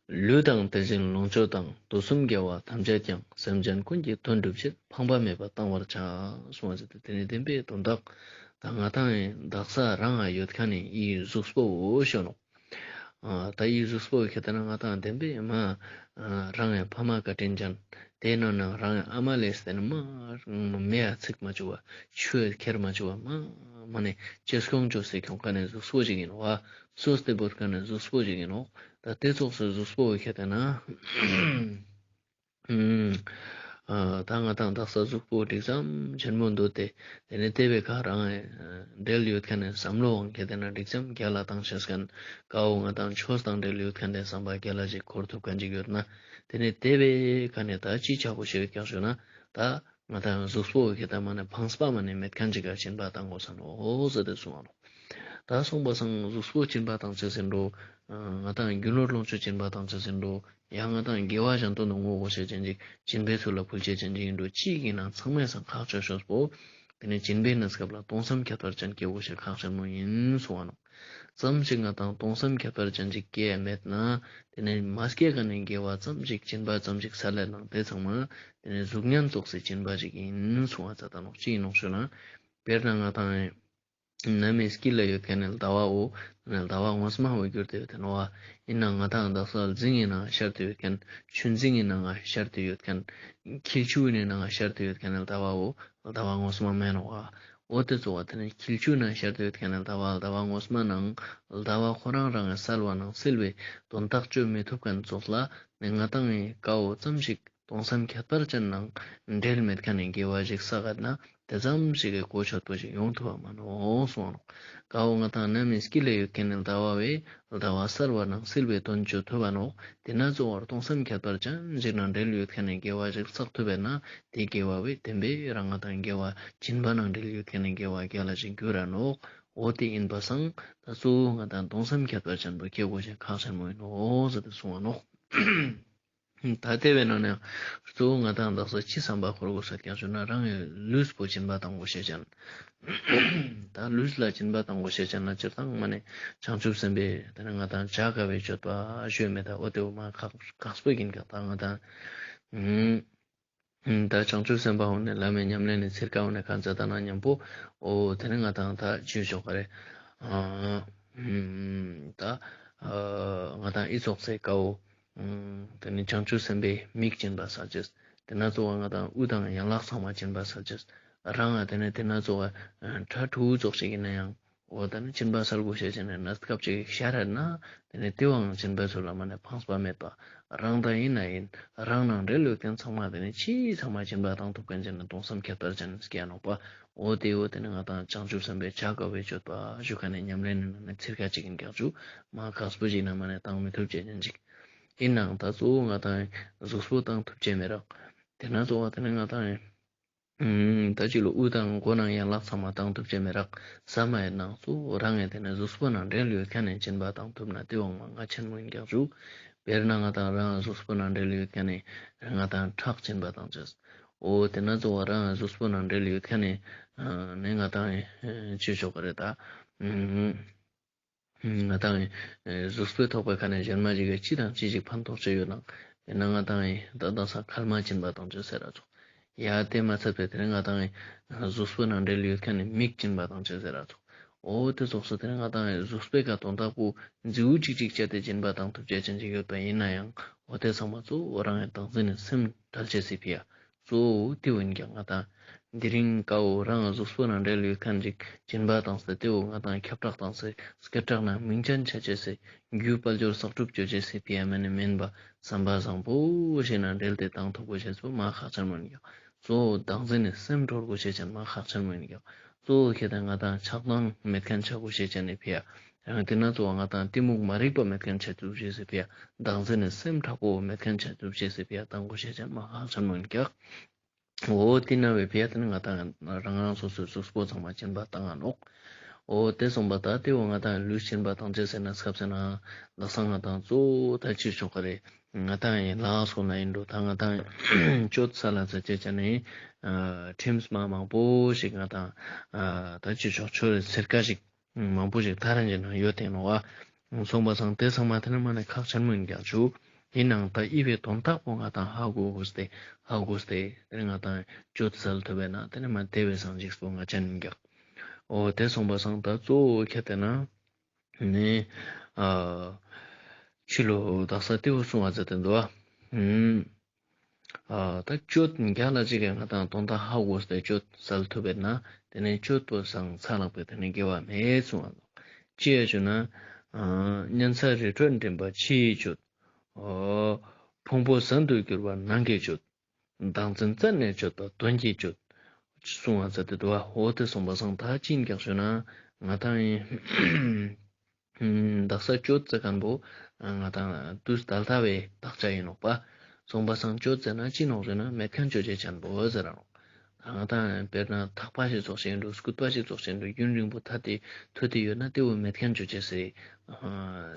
ལུས་དང་དེ་བཞིན་ལོངས་སྤྱོད་དང་། དུས་གསུམ་དགེ་བ་ཐམས་ཅད་ཀྱང་། སེམས་ཅན་ཀུན་གྱི་དོན་སྒྲུབ་ཕྱིར། ཕངས་པ་མེད་པར་གཏང་བར་བྱ། གསུངས་པ་ཟེར་ཏེ་དེ་ནི་བདེན་པའི་དོན་དག་ད་ང་དང་ཡང་དག་ས་རང་ང་ཡོད་ཁན་ནི་ཡི་གཟུགས་པོ་བོ་ཤོ་ནོག། ད་ཡི་གཟུགས་པོ་ཁེ་ཏེ་ན་ང་དང་བདེན་པའི་མ་རང་ངི་ཕ་མ་བཀའ་དྲིན་ཅན། དེ་ནང་ནས་རང་ངི་ཨ་མ་ལེ་སྟེ་ནི་མ་མེ་ཡ་ཚིག་མ་བཅུག་པ། ཆུ་ཡ་ཁྱེར་མ་བཅུག་པ། མ་མ་ནི་ཅེས་ཁོང་ཅོས་སེ་ཁྱོང་ཁན་ནི་གཟུགས་པོ་ཞིག་ཡིན་ནོག། སོས་ཏེ་བོར་ཁན་ནི་གཟུགས་པོ་ཞིག་ཡིན་ནོག། ད་དེ་ཙོགས་སི་གཟུགས་པོ་ཁེ་ཏེ་ན། ཨུམ། ཨ་ད་ང་དང་དག་ས་གཟུགས་པོ་འགྲིག་ཙམ་ཆེན་མོ་འདུག་སྟེ། དེ་ནས་དེ་བའི་ཁ་རང་ཨ་འབྲེལ་ཡོད་མཁན་ནི་བསམ་བློ་བོ་ཁྱེར་ཏེ་ན་འགྲིག་ཙམ་རྒྱལ་ལ་བཏང་ཤེས་མཁན། ཀ་བོ་ང་དང་ཆོས་དང་འབྲེལ་ཡོད་མཁན་ནི་བསམ་པ་རྒྱལ་ལ་ཞིག་འཁོར་ཐུབ་མཁན་ཅིག་ཡོད་ན། དེ་ནས་དེ་བའི་ཁ་ནས་ད་ཅི་ཆ་དགོས་ཤེས་ཡོད་ཀྱག་ཞུ་ན། ད་ང་དང་གཟུགས་པོ་ཁྱེར་ཏེ་མ་ནེ་ཕངས་པ་མ་ནེ་མེད་མཁན་ཅིག་ག་སྦྱིན་པ་བཏང་དགོས་ས་ནོག་ཟེར་ཏེ་གསུངས་པ་ནོག། ད་གསུངས་པ་སང་གཟུགས་པོ་སྦྱིན་པ་བཏང་ཅེས་ཟེར་འགྲོ། ང་དང་རྒྱུ་ནོར་ལོངས་སྤྱོད་སྦྱིན་པ་བཏང་ཅེས་ཟེར་འགྲོ། ཡང་ང་དང་དགེ་བ་གཞན་དོན་དུ་བསྔོ་དགོས་ཤེས་ཅན་ཅིག་སྦྱིན་པའི་ཚུལ་ལ་ཕུལ་ཅེས་ཅན་ཅིག་ཡིན་འགྲོ། ཅི་ཡིན་ན་ཚང་མའི་སང་ཁག་ཆེ་ཤོས་པོ། དེ་ནས་སྦྱིན་པའི་གནས་སྐབས་ལ་སྟོང་བསམ་ཁྱད་པར་ཅན་སྐྱེ་དགོས་ཤེས་ཁག་ཆེན་མོ་ཡིན་གསུངས་པ་ནོག། ཙམ་ཞིག་ང་དང་སྟོང་བསམ་ཁྱད་པར་ཅན་ཅིག་སྐྱེ་མེད་ན། དེ་ནས་མ་སྐྱེ་ག་ནས་དགེ་བ་ཙམ་ཞིག་སྦྱིན་པ་ཙམ་ཞིག་སལ་ལེ་ནང་དེ་ཚང་མ་དེ་ནས་གཟུགས་བརྙན་ཙོགས་སི་སྦྱིན་པ་ཞིག་ཡིན་གསུངས་པ་ཙ་ད་ནོག། ཅི་ཡིན་ནོག་ཞུ་ན། དཔེར་ན་ང་དང་ནམ་མི་དཀྱིལ་ལ་ཡོད་མཁན་ནི་ཟླ་བ་བོ། ཟླ་བ་ངོ་མ་བོ་གྱུར་ཏེ་ཡོད་དེ་ནོག་པ། ཡིན་ན་ང་དང་དག་ས་རྫིང་ངི་ནང་ཤར་ཏེ་ཡོད་མཁན། ཆུ་རྫིང་ངི་ནང་ང་ཤར་ཏེ་ཡོད་མཁན། འཁྱིལ་ཆུ་ནི་ནང་ང་ཤར་ཏེ་ཡོད་མཁན་ནི་ཟླ་བ་བོ། ཟླ་བ་ངོ་མ་མེན་ནོག་པ། འོ་དེ་ཙོགས་པ་དེ་ནས་འཁྱིལ་ཆུ་ནང་ཤར་ཏེ་ཡོད་མཁན་ནི་ཟླ་བ་ཟླ་བ་ངོ་མ་ནང་ཟླ་བ་ཁོ་རང་རང་ངི་གསལ་བ་ནང་གསལ་བའི་དོན་དག་བཅོ་མི་ཐུབ་མཁན་ཙོགས་ལ་ནི་ང་དང་ངི་ཀ་བོ་ཙམ་ཞིག་སྟོང་བསམ་ཁྱད་པར་ཅན་ནང་འབྲེལ་མེད་མཁན་ནི་དགེ་བ་ཞིག་བསགས་ན་དེ་ཙམ་ཞིག་གི་གོ་ཆོད་པོ་ཞིག་ཡོང་ཐུབ་པ་མ་ནོག་གསུངས་པ་ནོག། ཀ་བོ་ང་དང་ནམ་མི་དཀྱིལ་ལ་ཡོད་མཁན་ནི་ཟླ་བ་བོ་ཟླ་བ་གསལ་བ་ནང་གསལ་བའི་དོན་བཅོ་ཐུབ་པ་ནོག། དེ་ན་ཙོགས་པ་སྟོང་བསམ་ཁྱད་པར་ཅན་ཞིག་ནང་འབྲེལ་ཡོད་མཁན་ནི་དགེ་བ་ཞིག་བསགས་ཐུབ་པ་ན་དེ་དགེ་བ་བོ་བདེན་པའི་རང་ང་དང་དགེ་བ་སྦྱིན་པ་ནང་འབྲེལ་ཡོད་མཁན་ནི་དགེ་བ་རྒྱལ་ལ་ཞིག་འགྱུར་ར་ནོག། འོ་དེ་ཡིན་པ་སང་ད་གཙོ་བོ་ང་དང་སྟོང་བསམ་ཁྱད་པར་ཅན་པོ་སྐྱེ་དགོས་ཤེས་ཁག་ཆེན་མོ་ཡིན་ནོག་ཟེར་ཏེ་གསུངས་པ་ནོག། ད་དེ་བས་ན་ནི་གཙོ་བོ་ང་དང་དག་ས་ཅི་བསམ་པ་འཁོར་དགོས་ས་ཀྱང་ཞུ་ན་རང་ངི་ལུས་པོ་སྦྱིན་པ་བཏང་དགོས་ཤེས་ཅན། ད་ལུས་ལ་སྦྱིན་པ་བཏང་དགོས་ཤེས་ཅན་ལ་སྤྱིར་བཏང་མ་ནེ་བྱང་ཆུབ་སེམས་དཔའི་དེ་ནི་ང་དང་བྱ་དཀའ་བའི་སྤྱོད་པ་ཞུས་མེད་ད། འོ་དེ་བོ་མ་ཁག་ཁག་པོ་ཡིན་ཀྱང་ད་ང་དང་ད་བྱང་ཆུབ་སེམས་དཔའ་འོ་ནི་བླ་མའི་ཉམས་ལེན་ནི་ཚིར་ཀ་འོ་ནི་གང་ཟག་དང་ན་མཉམ་པོ། འོ་དེ་ནི་ང་དང་ད་ཅི་ཞོག་ག་རེ། ད་ང་དང་ཨི་ཙོགས་སེ་ཀ་བོ། དེ་ནི་བྱང་ཆུབ་སེམས་དཔའི་མིག་སྦྱིན་པ་སལ་ཅེས། དེ་ན་ཙོགས་པ་ང་དང་དབུ་དང་ཡན་ལག་ཚང་མ་སྦྱིན་པ་སལ་ཅེས། རང་ང་དེ་ནི་དེ་ན་ཙོགས་པ་ཁྲ་ཕྲུ་གུ་ཙོགས་ཤིག་ཡིན་ན་ཡང་། འོ་ད་ནི་སྦྱིན་པ་སལ་དགོས་ཤེས་ཅན་ནི་གནས་སྐབས་ཅིག་ཤར་ན། དེ་ནི་དེ་བའང་སྦྱིན་པའི་ཚུལ་ལ་མ་ནེ་ཕངས་པ་མེད་པ། རང་དང་ཡིན་ན་ཡིན་རང་ནང་འབྲེལ་ཡོད་མཁན་ཚང་མ་དེ་ནི་ཅི་ཚང་མ་སྦྱིན་པ་བཏང་ཐུབ་མཁན་ཅན་ནི་སྟོང་བསམ་ཁྱད་པར་ཅན་ནི་སྐྱེ་ནོག་པ། འོ་དེ་འོ་དེ་ནི་ང་དང་བྱང་ཆུབ་སེམས་དཔའི་བྱ་དཀའ་བའི་སྤྱོད་པ་ཞུ་མཁན་ནི་ཉམས་ལེན་ནི་ནང་ནེ་ཚིར་ཀ་ཅིག་ཡིན་ཀྱང་ཞུ། མ་ཁག་པོ་ཞིག་ན་མ་ནེ་བཏང་མི་ཐུབ་ཅེས་ཅན་ཅིག་ཡིན་ནའང་ད་གཙོ་བོ་ང་དང་གཟུགས་པོ་བཏང་ཐུབ་ཅེས་མི་རག། དེ་ན་གཙོ་བོ་དེ་ནི་ང་དང་ད་ཅི་ལོ་དབུ་དང་མགོ་ནང་ཡན་ལག་ཚང་མ་བཏང་ཐུབ་ཅེས་མི་རག་ས་མ་ཡིན་ནའང་གཙོ་བོ་རང་ངི་དེ་ནི་གཟུགས་པོ་ནང་འབྲེལ་ཡོད་མཁན་ནི་སྦྱིན་པ་བཏང་ཐུབ་ན་དེ་བའང་མ་ང་ཆེན་མོ་ཡིན་ཀྱང་ཞུ། དཔེར་ན་ང་དང་རང་གཟུགས་པོ་ནང་འབྲེལ་ཡོད་མཁན་ནི་ང་དང་ཁྲག་སྦྱིན་པ་བཏང་ཅེས། འོ་དེ་ན་གཙོ་བོ་རང་གཟུགས་པོ་ནང་འབྲེལ་ཡོད་མཁན་ནི་ནི་ང་དང་ཅི་ཞོག་ག་རེ་ད། ང་དང་གཟུགས་པོའི་ཐོག་པའི་ཁ་ནས་གཞན་མ་ཞིག་གི་ཅི་དང་ཅི་ཞིག་ཕན་ཐོགས་ཅི་ཡོད་ནང་། དེ་ན་ང་དང་ད་དང་ས་མཁལ་མ་སྦྱིན་པ་བཏང་ཅེས་ཟེར་ར་ཙོགས། ཡ་དེ་མ་ཚད་པའི་དེ་ནི་ང་དང་གཟུགས་པོ་ནང་འབྲེལ་ཡོད་མཁན་ནི་མིག་སྦྱིན་པ་བཏང་ཅེས་ཟེར་ར་ཙོགས། འོ་དེ་ཙོགས་སུ་དེ་ནི་ང་དང་གཟུགས་པོའི་ཁ་དོན་དག་པོ་མཛེའུ་ཅིག་ཅིག་བྱས་ཏེ་སྦྱིན་པ་བཏང་ཐུབ་ཅེས་ཅན་ཅིག་ཡོད་པ་ཡིན་ན་ཡང་འོ་དེ་ཚང་མ་གཙོ་བོ་རང་ངི་བདག་འཛིན་ནི་སེམས་བྲལ་ཅེས་སི་ཕི་ཡ། གཙོ་བོ་དེ་བོ་ཡིན་ཀྱང་ང་དང་། དེ་རིང་ཀ་བོ་རང་གཟུགས་པོ་ནང་འབྲེལ་ཡོད་མཁན་ཅིག་སྦྱིན་པ་བཏང་སྟེ་དེ་བོ་ང་དང་ཁྱབ་བསྒྲགས་བཏང་སྟེ་སྐད་གྲགས་ནང་མིང་ཅན་ཆ་ཅེས་སི་རྒྱུ་དཔལ་འབྱོར་བསགས་སྒྲུབ་ཅོ་ཅེས་སི་ཕི་ཡ་མ་ནེ་མིན་པ་བསམ་པ་བཟང་པོ་ཞིག་ནང་འབྲེལ་ཏེ་བཏང་ཐུབ་དགོས་ཤེས་པོ་མ་ཁག་ཆེན་མོ་ཡིན་ཀྱང་། གཙོ་བོ་བདག་འཛིན་ནི་སེམས་དྲོ་དགོས་ཤེས་ཅན་མ་ཁག་ཆེན་མོ་ཡིན་ཀྱང་། གཙོ་བོ་ཁྱེད་དང་ང་དང་ཆགས་སྡང་མེད་མཁན་ཆ་དགོས་ཤེས་ཅན་ནི་ཕི་ཡ། ཡང་དེ་ན་གཙོ་བོ་ང་དང་གཏི་མུག་མ་རིག་པ་མེད་མཁན་ཆ་ཐུབ་ཅེས་སི་ཕི་ཡ། བདག་འཛིན་ནི་སེམས་དྲག་པོ་མེད་མཁན་ཆ་ཐུབ་ཅེས་སི་ཕི་ཡ་བཏང་དགོས་ཤེས་ཅན་མ་ཁག་ཆེན་མོ་ཡིན་ཀྱག། འོ་དེ་ན་བའི་ཕི་ཡ་དེ་ནི་ང་དང་རང་རང་སོ་སོའི་གཟུགས་པོ་ཚང་མ་སྦྱིན་པ་བཏང་ང་ནོག། འོ་དེ་སོང་པ་ད་དེ་བོ་ང་དང་ལུས་སྦྱིན་པ་བཏང་ཅེས་ཟེར་ན་སྐབས་ཟེར་ན་ད་ས་ང་དང་གཙོ་བོ་ད་ཅི་ཆོག་ག་རེ། ང་དང་ཡིན་ལ་སོང་ན་ཡིན་འགྲོ། ད་ང་དང་གཅོད་ས་ལ་ཚ་ཅེས་ཅན་ནི་ཁྲིམས་མ་མང་པོ་ཞིག་ང་དང་ད་ཅི་ཆོག་ཆོས་རེ་ཚེར་ཀ་ཞིག་མང་པོ་ཞིག་ཐག་རིང་གི་ནང་ཡོད་དེ་ནོག་པ། སོང་པ་སང་དེ་ཚང་མ་དེ་ནི་མ་ནེ་ཁག་ཆེན་མོ་ཡིན་ཀྱང་ཞུ། ཡིན་ནའང་ད་ཨི་བའི་དོན་དག་པོ་ང་དང་ཧ་གོ་དགོས་ཏེ་ཧ་གོ་སྟེ་དེ་ནི་ང་དང་གཅོད་སལ་ཐུབ་པས་ན་དེ་ནི་མ་དེ་བས་སང་འཇིགས་པོ་ང་ཅན་ཡིན་ཀྱང་། འོ་དེ་སོང་པ་སང་ད་གཙོ་བོ་ཁྱེད་དེ་ན་ནི་ཨ་ཕྱི་ལོ་དག་ས་དེ་བོ་གསུང་བ་མཛད་དེ་འདུག་པ། ཨ་ད་གཅོད་རྒྱ་ལ་ཅིག་གི་ང་དང་དོན་དག་ཧ་གོ་སྟེ་གཅོད་སལ་ཐུབ་པས་ན་དེ་ནས་གཅོད་པོ་སང་ཚ་ལག་པའི་དེ་ནས་དགེ་བ་མེད་གསུང་བ་ལོ། ཅི་ཡ་ཞུ་ན། ཨ་གཉན་ཚ་རི་ཁྲོད་འགྲིམ་པ་ཕྱིའི་གཅོད། ཨོ་ཕུང་པོ་ཟན་དུ་གྱུར་པ་ནང་གི་གཅོད། བདག་འཛིན་རྩད་ནས་གཅོད་པ་དོན་གྱི་གཅོད། གསུང་བ་མཛད་དེ་འདུག་པ། འོ་དེ་གསུངས་པ་སང་ད་ཅི་ཡིན་ཀྱག་ཞུ་ན་ང་ཏང་ཡིན། དག་ས་གཅོད་ཟེར་མཁན་པོ་ང་ཏང་དུས་ད་ལྟ་བའི་དག་ཆ་ཡིན་ནོག་པ། གསུངས་པ་སང་གཅོད་ཟེར་ན་ཅི་ནོག་ཟེར་ན་མེད་མཁན་གཅོད་བྱེད་ཅན་པོ་ཟེར་ར་ནོག་ང་ཏང་དཔེར་ན་ཐག་པ་ཞིག་ཙོགས་ཤིག་ཡིན་འགྲོ། སྐུད་པ་ཞིག་ཙོགས་ཤིག་ཡིན་འགྲོ། རྒྱུན་རིང་པོ་ཐད་དེ་ཐུད་དེ་ཡོད་ན་དེ་བོ་མེད་མཁན་གཅོད་བྱེད་ཟེར་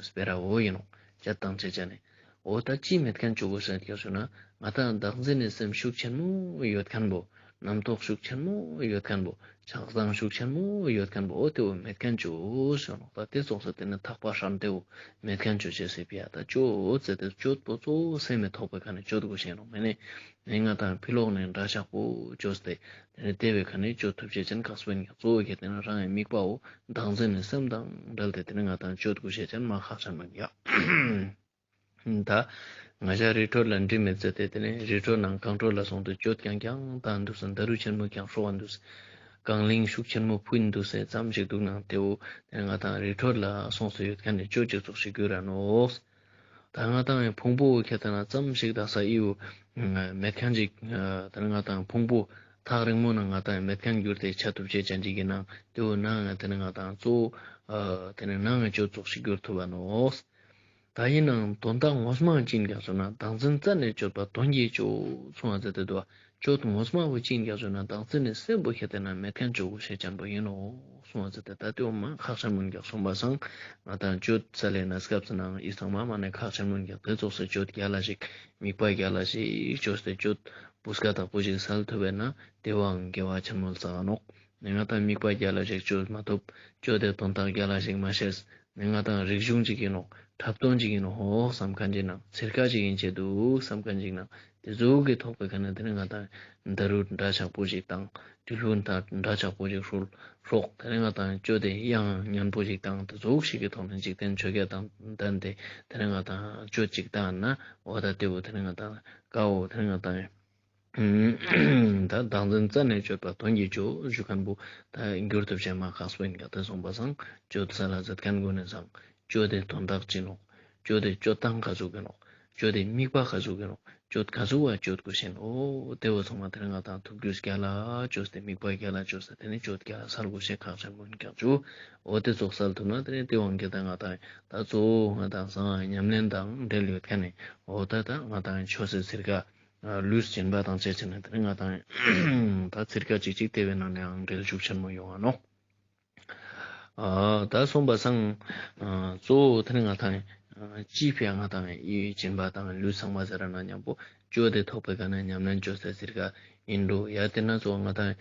སྤེ་ར་བོ་ཡིན་ནོག་བྱ་དང་བྱེད་ཅན་ནི། འོ་ད་ཅི་མེད་མཁན་གཅོད་དགོས་ཟེར་ཀྱག་ཞུ་ན་ང་ཏང་བདག་འཛིན་ནི་སེམས་ཤུགས་ཆེན་མོ་ཡོད་མཁན་པོ། རྣམ་རྟོག་ཤུགས་ཆེན་མོ་ཡོད་མཁན་པོ། ཆགས་སྡང་ཤུགས་ཆེན་མོ་ཡོད་མཁན་པོ། འོ་དེ་བོ་མེད་མཁན་གཅོད་ཟེར་ནོག་ད་དེ་ཙོགས་ཟེར་དེ་ནི་ཐག་པ་ཧྲན་དེ་བོ་མེད་མཁན་གཅོད་བྱེད་ཟེར་པ་ཡ། ད་གཅོད་ཟེར་དེ་གཅོད་པོ་གཙོ་བོ་སེམས་མི་ཐོག་པའི་ཁ་ནས་གཅོད་དགོས་ཤེས་ནོག་མེད་ནི། ནི་ང་ཏང་ཕི་ལོག་ནས་འདྲ་ཆགས་པོ་བཅོས་ཏེ་དེ་ནི་དེ་བའི་ཁ་ནས་གཅོད་ཐུབ་བྱེད་ཅན་ཁག་སྤེན་ཀྱང་གཙོ་བོ་གལ་ཏེ་ན་རང་ཡི་དམིགས་པའོ་བདག་འཛིན་ནི་སེམས་དང་བྲལ་ཏེ་དེ་ནི་ང་ཏང་གཅོད་དགོས་ཤེས་ཅན་མ་ཁག་ཆེན་མོ་ཡ། ད་ང་ཞ་རི་ཁྲོད་ལ་འདྲི་མི་ཚེ་དེ་དེ་ནི་རི་ཁྲོད་ནང་གངས་ཁྲོད་ལ་སོང་སྟེ་གཅོད་ཀྱང་ཀྱང་བཏང་འདུག་ཟེར། ད་རུ་ཆེན་མོ་ཀྱང་ཧྲོག་འདུག་ཟེར། རྐང་གླིང་ཤུགས་ཆེན་མོ་ཕུད་འདུག་ཟེར་ཙམ་ཞིག་འདུག་ནང་དེ་བོ་དེ་ནི་ང་ཏང་རི་ཁྲོད་ལ་སོང་སྟེ་ཡོད་མཁན་ནི་གཅོད་ཅིག་ཙོགས་ཤིག་གྱུར་ར་ནོག་ད་ང་ཏང་ཡང་ཕུང་པོ་ཁྱེར་ཏེ་ན་ཙམ་ཞིག་དག་ས་ཨི་བོ་མེད་མཁན་ཅིག་ད་ང་ཏང་ཕུང་པོ་ཐག་རིང་མོ་ན་ང་ཏང་མེད་མཁན་གྱུར་ཏེ་ཆ་ཐུབ་བྱེད་ཅན་ཅིག་གི་ནང་དེ་བོ་ནང་ང་དེ་ནི་ང་ཏང་གཙོ་བོ་དེ་ནི་ནང་ང་གཅོད་ཙོགས་ཤིག་གྱུར་ཐུབ་པ་ནོག་ད་ཡིན་ནའང་དོན་དག་ངོ་མ་ཅི་ཡིན་ཀྱག་ཟེར་ན་བདག་འཛིན་རྩད་ནས་གཅོད་པ་དོན་གྱི་གཅོད་གསུང་བ་མཛད་དེ་འདུག་པ། གཅོད་ངོ་མ་བོ་ཅི་ཡིན་ཀྱག་ཟེར་ན་བདག་འཛིན་ནི་སེམས་པོ་ཁྱེར་ཏེ་ན་མེད་མཁན་གཅོད་དགོས་ཤེས་ཅན་པོ་ཡིན་ནོག་གསུང་བ་མཛད་དེ། ད་དེ་བོ་མ་ཁག་ཆེན་མོ་ཡིན་ཀྱག་གསུངས་པ་སང་ང་ཏང་གཅོད་ས་ལས་ན་སྐབས་སུ་ནང་ཨི་ཚང་མ་མ་ནས་ཁག་ཆེན་མོ་ཡིན་ཀྱག་དེ་ཙོགས་སུ་གཅོད་རྒྱལ་ལ་ཞིག་དམིགས་པ་རྒྱལ་ལ་ཞིག་བཅོས་ཏེ་གཅོད་སྤུས་ཀ་དག་པོ་ཞིག་སལ་ཐུབ་པས་ན་དེ་བའང་དགེ་བ་ཆེན་མོ་ལ་བསགས་ནོག་ནི་ང་ཏང་དམིགས་པ་རྒྱལ་ལ་ཞིག་བཅོས་མ་ཐུབ། གཅོད་དེ་དོན་དག་རྒྱལ་ལ་ཞིག་མ་ཤེས། ནི་ང་ཏང་རིག་གཞུང་ཅིག་ཡིན་ནོག་འཁྲབ་སྟོན་ཅིག་ཡིན་ནོག་ཧོ་བསམ་མཁན་ཅིག་ནང་ཚིར་ཁ་ཅིག་ཡིན་ཆེད་དུ་བསམ་མཁན་ཅིག་ནང་དེ་ཟུག་གི་ཐོག་པའི་ཁ་ནས་དེ་ནི་ང་ཏང་འདྲ་རུ་འདྲ་ཆགས་པོ་ཞིག་དང་དྲིལ་བུ་འདྲ་ཆགས་པོ་ཞིག་ཧྲོལ་ཧྲོག་དེ་ནི་ང་ཏང་གཅོད་དེ་དབྱངས་སྙན་པོ་ཞིག་དང་དེ་ཟུག་ཞིག་གི་ཐོག་ནས་འཇིག་རྟེན་ཆོས་བརྒྱད་དང་ལྡན་ཏེ་དེ་ནི་ང་ཏང་གཅོད་ཅིག་བཏང་ན་འོ་ད་དེ་བོ་དེ་ནི་ང་ཏང་དཀའ་བོ་དེ་ནི་ང་ཏང་ད་བདག་འཛིན་རྩད་ནས་གཅོད་པ་དོན་གྱི་གཅོད་ཞུ་མཁན་པོ་ད་འགྱུར་ཐུབ་ཅེས་མ་ཁག་པོ་ཡིན་ཀྱག་དེ་གསུངས་པ་སང་གཅོད་ས་ལ་མཛད་མཁན་ཀུན་ནས་སང་གཅོད་དེ་དོན་དག་ཅི་ནོག་གཅོད་དེ་གཅོད་སྟངས་ག་ཟུག་གི་ནོག་གཅོད་དེ་དམིགས་པ་ག་ཟུག་གི་ནོག་གཅོད་ག་ཟུག་བ་གཅོད་དགོས་ཤེས་ནོག་དེ་བོ་ཚང་མ་དེ་ནི་ང་ཏང་ཐུགས་རྒྱུས་རྒྱལ་ལ་བཅོས་ཏེ་དམིགས་པ་རྒྱལ་ལ་བཅོས་ཏེ་དེ་ནི་གཅོད་རྒྱལ་ལ་སལ་དགོས་ཤེས་ཁག་ཆེན་པོ་ཡིན་ཀྱག་ཅུ། འོ་དེ་ཙོགས་སལ་ཐུབ་ན་དེ་ནི་དེ་བོ་གི་ད་ང་ཏང་ད་གཙོ་བོ་ང་ཏང་བཟང་ཉམས་ལེན་དང་འབྲེལ་ཡོད་མཁན་ནི་འོ་ད་ད་ང་ཏང་ཆོས་སི་ཚིར་ཁ་ལུས་སྦྱིན་པ་དང་བཅས་བྱས་ནས་དེ་ནི་ང་ཏང་ད་ཚིར་ཁ་ཅིག་ཅིག་དེ་བའི་ནང་ནས་ཡང་འབྲེལ་ཤུགས་ཆེན་མོ་ཡོང་ང་ནོག་ཨ་ད་གསུངས་པ་སང་ཨ་གཙོ་བོ་དེ་ནི་ང་ཏང་ཨ་ཅི་ཕི་ཡ་ང་ཏང་ཡི་སྦྱིན་པ་དང་ལུས་ཚང་མ་ཟེར་ན་མཉམ་པོ་གཅོད་དེ་ཐོག་པའི་ཁ་ནས་ཉམས་ལེན་བཅོས་ཏེ་ཚིར་ཁ་ཡིན་འགྲོ། ཡ་དེ་ན་གཙོ་བོ་ང་ཏང་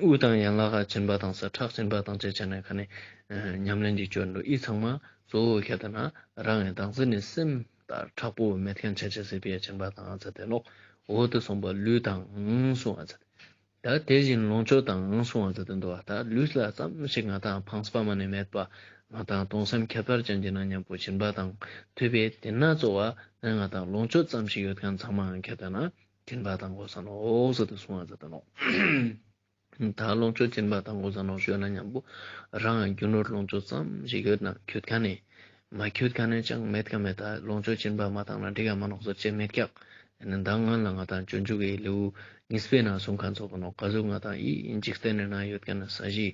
དབུ་དང་ཡན་ལག་ག་སྦྱིན་པ་དང་ས་ཁྲག་སྦྱིན་པ་དང་བཅས་བྱས་ནས་ཁ་ནས་ཨ་ཉམས་ལེན་གྱི་གཅོད་འགྲོ། ཨི་ཚང་མ་གཙོ་བོ་ཁྱེར་ཏེ་ན་རང་ཡི་བདག་འཛིན་ནི་སེམས་ད་དྲག་པོ་མེད་མཁན་ཆ་ཆ་སེ་ཕི་ཡ་སྦྱིན་པ་དང་ཨ་ཙ་དེ་ནོག་འོ་དེ་གསུངས་པ་ལུས་དང་གསུང་ཨ་ཙ་དེ། ད་དེ་བཞིན་ལོངས་སྤྱོད་དང་གསུང་བ་ཟེར་དེ་འདུག་པ། ད་ལུས་ལ་ཙམ་ཞིག་ང་ཏང་ཕངས་པ་མ་ནས་མེད་པ། ང་ཏང་གཏོང་སེམས་ཁྱད་པར་ཅན་གྱི་ན་མཉམ་པོ་སྦྱིན་པ་དང་མཐུན་པའི་དེ་ན་གཙོ་བོ་ང་ཏང་ལོངས་སྤྱོད་ཙམ་ཞིག་ཡོད་མཁན་ཚང་མ་ཁྱེར་ཏེ་ན་སྦྱིན་པ་དང་དགོས་ས་ནོག་ཟེར་ཏེ་གསུང་བ་ཟེར་དེ་ནོག་ད་ལོངས་སྤྱོད་སྦྱིན་པ་དང་དགོས་ས་ནོག་ཞུས་ན་མཉམ་པོ་རང་རྒྱུ་ནོར་ལོངས་སྤྱོད་ཙམ་ཞིག་ཡོད་ན་ཁྱོད་ཁ་ནས་མ་ཁྱོད་ཁ་ནས་ཅང་མེད་ཀ་མེད། ད་ལོངས་སྤྱོད་སྦྱིན་པ་མ་བཏང་ན་འགྲིག་ག་མ་ནོག་ཟེར་ཅེས་མེད་ཀྱག་ཨ་ནི་ད་སྔོན་ལ་ང་ཏང་སྤྱོད་འཇུག་གི་ལེའུ་གཉིས་པའི་ནང་གསུངས་མཁན་ཙོགས་ནོག་ག་ཟུག་ང་ཏང་ཨི་འཇིག་རྟེན་ནི་ན་ཡོད་མཁན་ནི་ས་གཞི་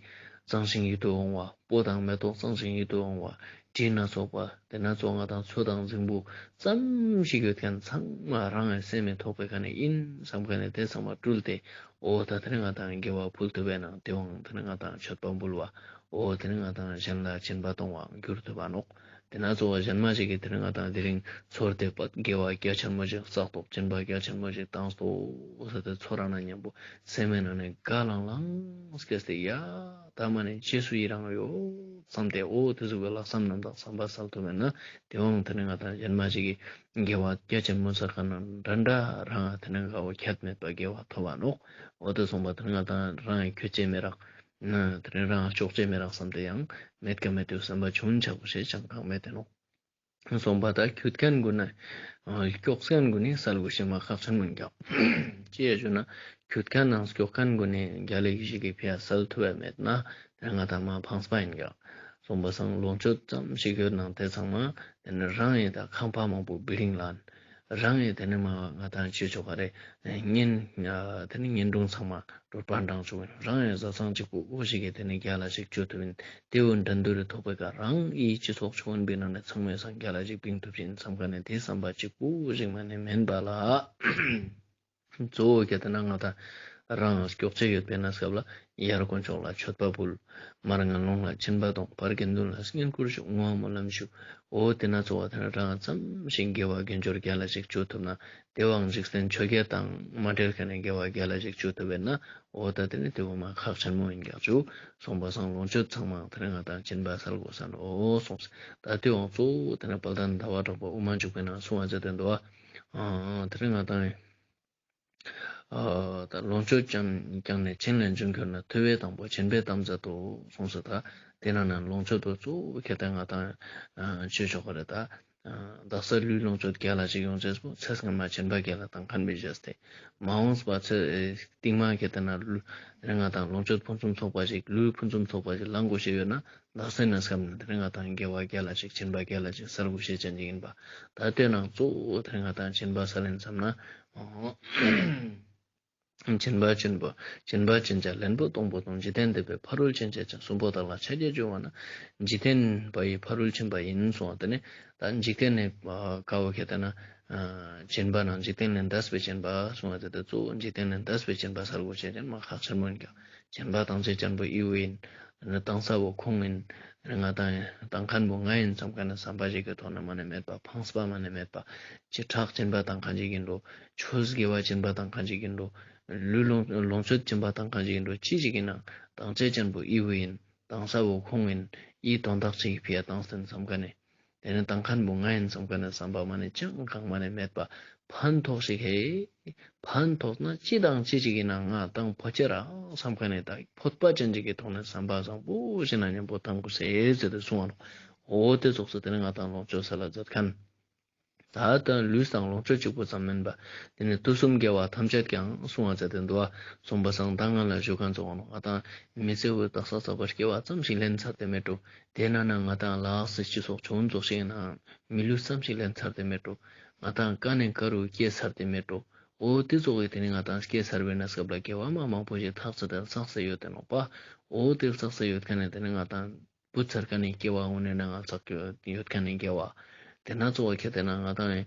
གཙང་ཞིང་ཡིད་དུ་འོང་བ། སྤོ་དང་མེ་ཏོག་གཙང་ཞིང་ཡིད་དུ་འོང་བ། དྲི་སྣ་ཚོགས་པ་དེ་ན་གཙོ་བོ་ང་ཏང་མཚོ་དང་རྫིང་བུ་ཙམ་ཞིག་ཡོད་མཁན་ཚང་མ་རང་ངི་སེམས་མི་ཐོག་པའི་ཁ་ནས་ཡིན་བསམ་མཁན་ནི་དེ་ཚང་མ་སྤྲུལ་ཏེ་འོ་ད་དེ་ནི་ང་ཏང་དགེ་བ་ཕུལ་ཐུབ་པས་ན་དེ་བོ་དེ་ནི་ང་ཏང་མཆོད་པ་འབུལ་བ། འོ་དེ་ནི་ང་ཏང་གཞན་ལ་སྦྱིན་པ་གཏོང་བ་འགྱུར་ཐུབ་པ་ནོག་དེ་ན་གཙོ་བོ་གཞན་མ་ཞིག་གིས་དེ་ནི་ང་ཏང་དེ་རིང་ཚོར་ཏེ་དགེ་བ་རྒྱ་ཆེན་མོ་ཞིག་བསགས་ཏོག་སྦྱིན་པ་རྒྱ་ཆེན་མོ་ཞིག་བཏང་སྟོག་ཟེར་ཏེ་ཚོར་ར་ན་མཉམ་པོ་སེམས་མི་ནང་ནས་དགའ་ལང་ལང་སྐྱེས་ཏེ་ཡ་ད་མ་ནས་རྗེས་སུ་ཡི་རང་ཡོད་བསམ་སྟེ་འོ་དེ་ཟུག་གི་ལྷག་བསམ་རྣམ་དག་བསམ་པ་སལ་ཐུབ་མེད་ན་དེ་བོ་དེ་ནི་ང་ཏང་གཞན་མ་ཞིག་གིས་དགེ་བ་རྒྱ་ཆེན་མོ་བསགས་མཁན་ན་འདྲ་འདྲ་རང་དེ་ནི་དགའ་བོ་ཁྱད་མེད་པ་དགེ་བ་ཐོབ་པ་ནོག་འོ་དེ་གསུངས་པ་དེ་ནི་ང་ཏང་རང་ཡང་ཁྱོད་ཅེས་མི་རག་ན་དེ་རིང་རང་ལྕོགས་ཅེས་མི་རག་བསམ་སྟེ་ཡང་མེད་ཀ་མེད་དུ་བསམ་པ་ཆུང་ཆག་པོ་ཞེས་ཅང་གང་མེད་དེ་ནོག་གསུངས་པ་ད་ཁྱོད་མཁན་ཀུན་ན་སྐྱོགས་མཁན་ཀུན་ནི་སལ་དགོས་ཤེས་མ་ཁག་ཆེན་མོ་ཡིན་ཀྱག་ཅི་ཡ་ཞུ་ན་ཁྱོད་མཁན་ནང་སྐྱོགས་མཁན་ཀུན་ནི་རྒྱལ་ལེགས་ཤིག་གི་ཕི་ཡ་སལ་ཐུབ་པ་མེད་ན་དེ་ང་ཏང་མ་ཕངས་པ་ཡིན་ཀྱག་གསུངས་པ་སང་ལོངས་སྤྱོད་ཙམ་ཞིག་ཡོད་ནང་དེ་ཚང་མ་དེ་ནི་རང་ཡིན་ད་ཁང་པ་མང་པོ་བིལ་ཌིང་ལ་ན། རང་ཡང་དེ་ནི་མ་ང་ཏང་ཅི་ཆོག་ག་རེ་གཉེན་དེ་ནི་གཉེན་དྲུང་ཚང་མ་གྲོགས་པ་འདྲ་ཅོ་ཡིན། རང་ཡང་བཟའ་ཚང་གཅིག་པོ་འོ་ཞིག་གི་དེ་ནི་རྒྱལ་ལ་ཞིག་ཅོ་ཐུབ་ཡིན། དེ་བོ་འགྲན་བསྡུར་རི་ཐོག་པའི་ཀ་རང་ཨི་སྤྱི་ཚོགས་ཆུང་བོ་པའི་ནང་ནས་ཚང་མའི་སང་རྒྱལ་ལ་ཞིག་ཕིང་ཐུབ་ཡིན་བསམ་མཁན་ནི་དེ་བསམ་པ་གཅིག་པོ་ཞིག་མ་ནི་མེན་པ་ལ། གཙོ་བོ་གལ་ཏེ་ན་ང་ཏང་རང་སྐྱོགས་ཆ་ཡོད་པའི་ན་སྐབས་ལ་ཡར་དཀོན་མཆོག་ལ་མཆོད་པ་ཕུལ། མར་ངན་སློང་ལ་སྦྱིན་པ་གཏོང་། བར་དགེ་འདུན་ལ་བསྙེན་བཀུར་ཞུ། བསྔོ་བ་སྨོན་ལམ་ཞུ། འོ་དེ་ན་གཙོ་བོ་དེ་ན་རང་ཙམ་ཞིག་དགེ་བ་དགེ་སྦྱོར་རྒྱལ་ལ་ཞིག་ཅོ་ཐུབ་ན། དེ་བོའང་འཇིག་རྟེན་ཆོས་བརྒྱད་དང་མ་འབྲེལ་མཁན་ནི་དགེ་བ་རྒྱལ་ལ་ཞིག་ཅོ་ཐུབ་པས་ན། འོ་ད་དེ་ནི་དེ་བོ་མ་ཁག་ཆེན་མོ་ཡིན་ཀྱག་ཅུ། སོང་པ་སང་ལོངས་སྤྱོད་ཚང་མ་དེ་ན་ང་ཏང་སྦྱིན་པ་སལ་དགོས་ས་ནོག་གསུངས། ད་དེ་བོའང་གཙོ་བོ་དེ་ན་དཔལ་ལྡན་ཟླ་བ་གྲགས་པ་དབུ་མ་འཇུག་པའི་ནང་གསུངས་པ་མཛད་དེ་འདུག་པ། ཨ་དེ་ན་ང་ཏང་ཨ་ད་ལོངས་སྤྱོད་ཅན་བསྐྱངས་ནས་བྱིན་ལེན་ལྗོན་གྱུར་ན། ཐུབ་པའི་དང་པོ་སྦྱིན་པའི་དམ་རྫས་སོ་གསུངས་སོ། ད་དེ་ན་ན་ལོངས་སྤྱོད་པོ་གཙོ་བོ་གལ་ཏེ་ང་ཏང་ཨ་ཅི་ཆོག་ག་རེ་ད་ཨ་དག་ས་ལུས་ལོངས་སྤྱོད་རྒྱལ་ལ་ཞིག་ཡོང་ཅེས་པོ་ཚེ་སྔ་མ་སྦྱིན་པ་རྒྱལ་ལ་བཏང་མཁན་པའི་བཞག་སྟེ། མ་འོངས་པ་ཚེ་རྟིང་མ་གལ་ཏེ་ན་ལུས་དེ་ན་ང་ཏང་ལོངས་སྤྱོད་ཕུན་སུམ་ཚོགས་པ་ཞིག་ལུས་ཕུན་སུམ་ཚོགས་པ་ཞིག་ལང་དགོས་ཤེས་ཡོད་ན། དག་ས་ན་སྐབས་ནས་དེ་ན་ང་ཏང་དགེ་བ་རྒྱལ་ལ་ཞིག་སྦྱིན་པ་རྒྱལ་ལ་ཞིག་སལ་དགོས་ཤེས་ཅན་ཅིག་ཡིན་པ། ད་དེ་ནང་གཙོ་བོ་དེ་ན་ང་ཏང་སྦྱིན་པ་སལ་ཡིན་བསམ་ན། སྦྱིན་པ་སྦྱིན་པ་སྦྱིན་པ་ཅན་བརྒྱ་ལེན་པོ་སྟོང་པོ་དང་། འཇིག་རྟེན་འདས་པའི་ཕ་རོལ་ཕྱིན་ཅན་ཅན། གསུམ་པོ་དག་ལ་ཕྱག་རྒྱ་བཅོ་བ་ན། འཇིག་རྟེན་པ་ཡི་ཕ་རོལ་ཕྱིན་པ་ཡིན་གསུངས་པ་དེ་ནི། ད་འཇིག་རྟེན་ནི་ཀ་བོ་གལ་ཏེ་ན་སྦྱིན་པ་ན་འཇིག་རྟེན་ལས་འདས་པའི་སྦྱིན་པ་གསུངས་པ་དེ་ད་གཙོ་བོ་འཇིག་རྟེན་ལས་འདས་པའི་སྦྱིན་པ་སལ་དགོས་ཤེས་ཅན་མ་ཁག་ཆེན་མོ་ཡིན་ཀྱག་སྦྱིན་པ་བཏང་ཅེས་ཅན་པོ་ཨི་བོ་ཡིན། བཏང་ས་བོ་ཁོང་ཡིན། ང་ཏང་བཏང་མཁན་པོ་ང་ཡིན་བསམ་མཁན་ནི་བསམ་པ་ཞིག་གི་ཐོག་ནས་མ་ནི་མེད་པ། ཕངས་པ་མ་ནི་མེད་པ། ཅི་ཁྲག་སྦྱིན་པ་བཏང་མཁན་ཞིག་ཡིན་འགྲོ། ཆོས་དགེ་བ་སྦྱིན་པ་བཏང་མཁན་ཞིག་ཡིན་འགྲོ། ལུས་ལོངས་ལོངས་སྤྱོད་སྦྱིན་པ་བཏང་མཁན་ཞིག་ཡིན་འགྲོ། ཅི་ཞིག་ཡིན་ན་བཏང་ཅེས་ཅན་པོ་ཨི་བོ་ཡིན། བཏང་ས་བོ་ཁོང་ཡིན། ཨི་དོན་དག་ཅིག་གི་ཕི་ཡ་བཏང་སྟེ་བསམ་མཁན་ནི། དེ་ནི་བཏང་མཁན་པོ་ང་ཡིན་བསམ་མཁན་ནི་བསམ་པ་མ་ནི་ཅང་གང་མ་ནི་མེད་པ། ཕན་ཐོགས་ཤིག་ཧེ། ཕན་ཐོགས་ན་ཅི་དང་ཅི་ཞིག་ཡིན་ན་ང་བཏང་ཕོད་ཅེས་རག་བསམ་མཁན་ནི་ད་ཕོད་པ་ཅན་ཅིག་གི་ཐོག་ནས་བསམ་པ་བཟང་པོ་ཞིག་ན་མཉམ་པོ་བཏང་དགོས་ཟེར་ཟེར་ཏེ་གསུངས་པ་ནོག་འོ་དེ་ཙོགས་སུ་དེ་ནི་ང་ཏང་ལོངས་སྤྱོད་སལ་ལ་མཛད་མཁན། ད་ལྟ་ལུས་དང་ལོངས་སྤྱོད་གཅིག་པོ་ཙམ་མིན་པ། དེ་ནི་དུས་གསུམ་དགེ་བ་ཐམས་ཅད་ཀྱང་གསུངས་པ་མཛད་དེ་འདུག་པ། གསུངས་པ་སང་ད་ང་ལ་ཞུ་མཁན་ཙོགས་ནོག་ང་ཏང་མི་ཚེ་བོ་དག་ས་ཚགས་པར་སྐྱེ་བ་ཙམ་ཞིག་ལེན་ཚར་ཏེ་མེད་འགྲོ། དེ་ན་ན་ང་ཏང་ལགས་སི་སྤྱི་ཚོགས་ཆུང་ཙོགས་ཤིག་ན་མི་ལུས་ཙམ་ཞིག་ལེན་ཚར་ཏེ་མེད་འགྲོ། ང་ཏང་ཀ་ནས་ཀ་རུ་སྐྱེས་ཚར་ཏེ་མེད་འགྲོ། འོ་དེ་ཙོགས་སི་དེ་ནི་ང་ཏང་སྐྱེས་ཚར་བའི་ན་སྐབས་ལ་དགེ་བ་མ་མང་པོ་ཞིག་ཐག་ཚད་དེ་བསགས་སེ་ཡོད་དེ་ནོག་པ། འོ་དེ་བསགས་སེ་ཡོད་མཁན་ནི་དེ་ནི་ང་ཏང་བུད་ཚར་མཁན་ནི་སྐྱེ་བ་འོ་ནས་ན་ང་བསགས་ཡོད་མཁན་ནི་དགེ་བ། དེ་ན་གཙོ་བོ་ཁྱེད་དེ་ན་ང་ཏང་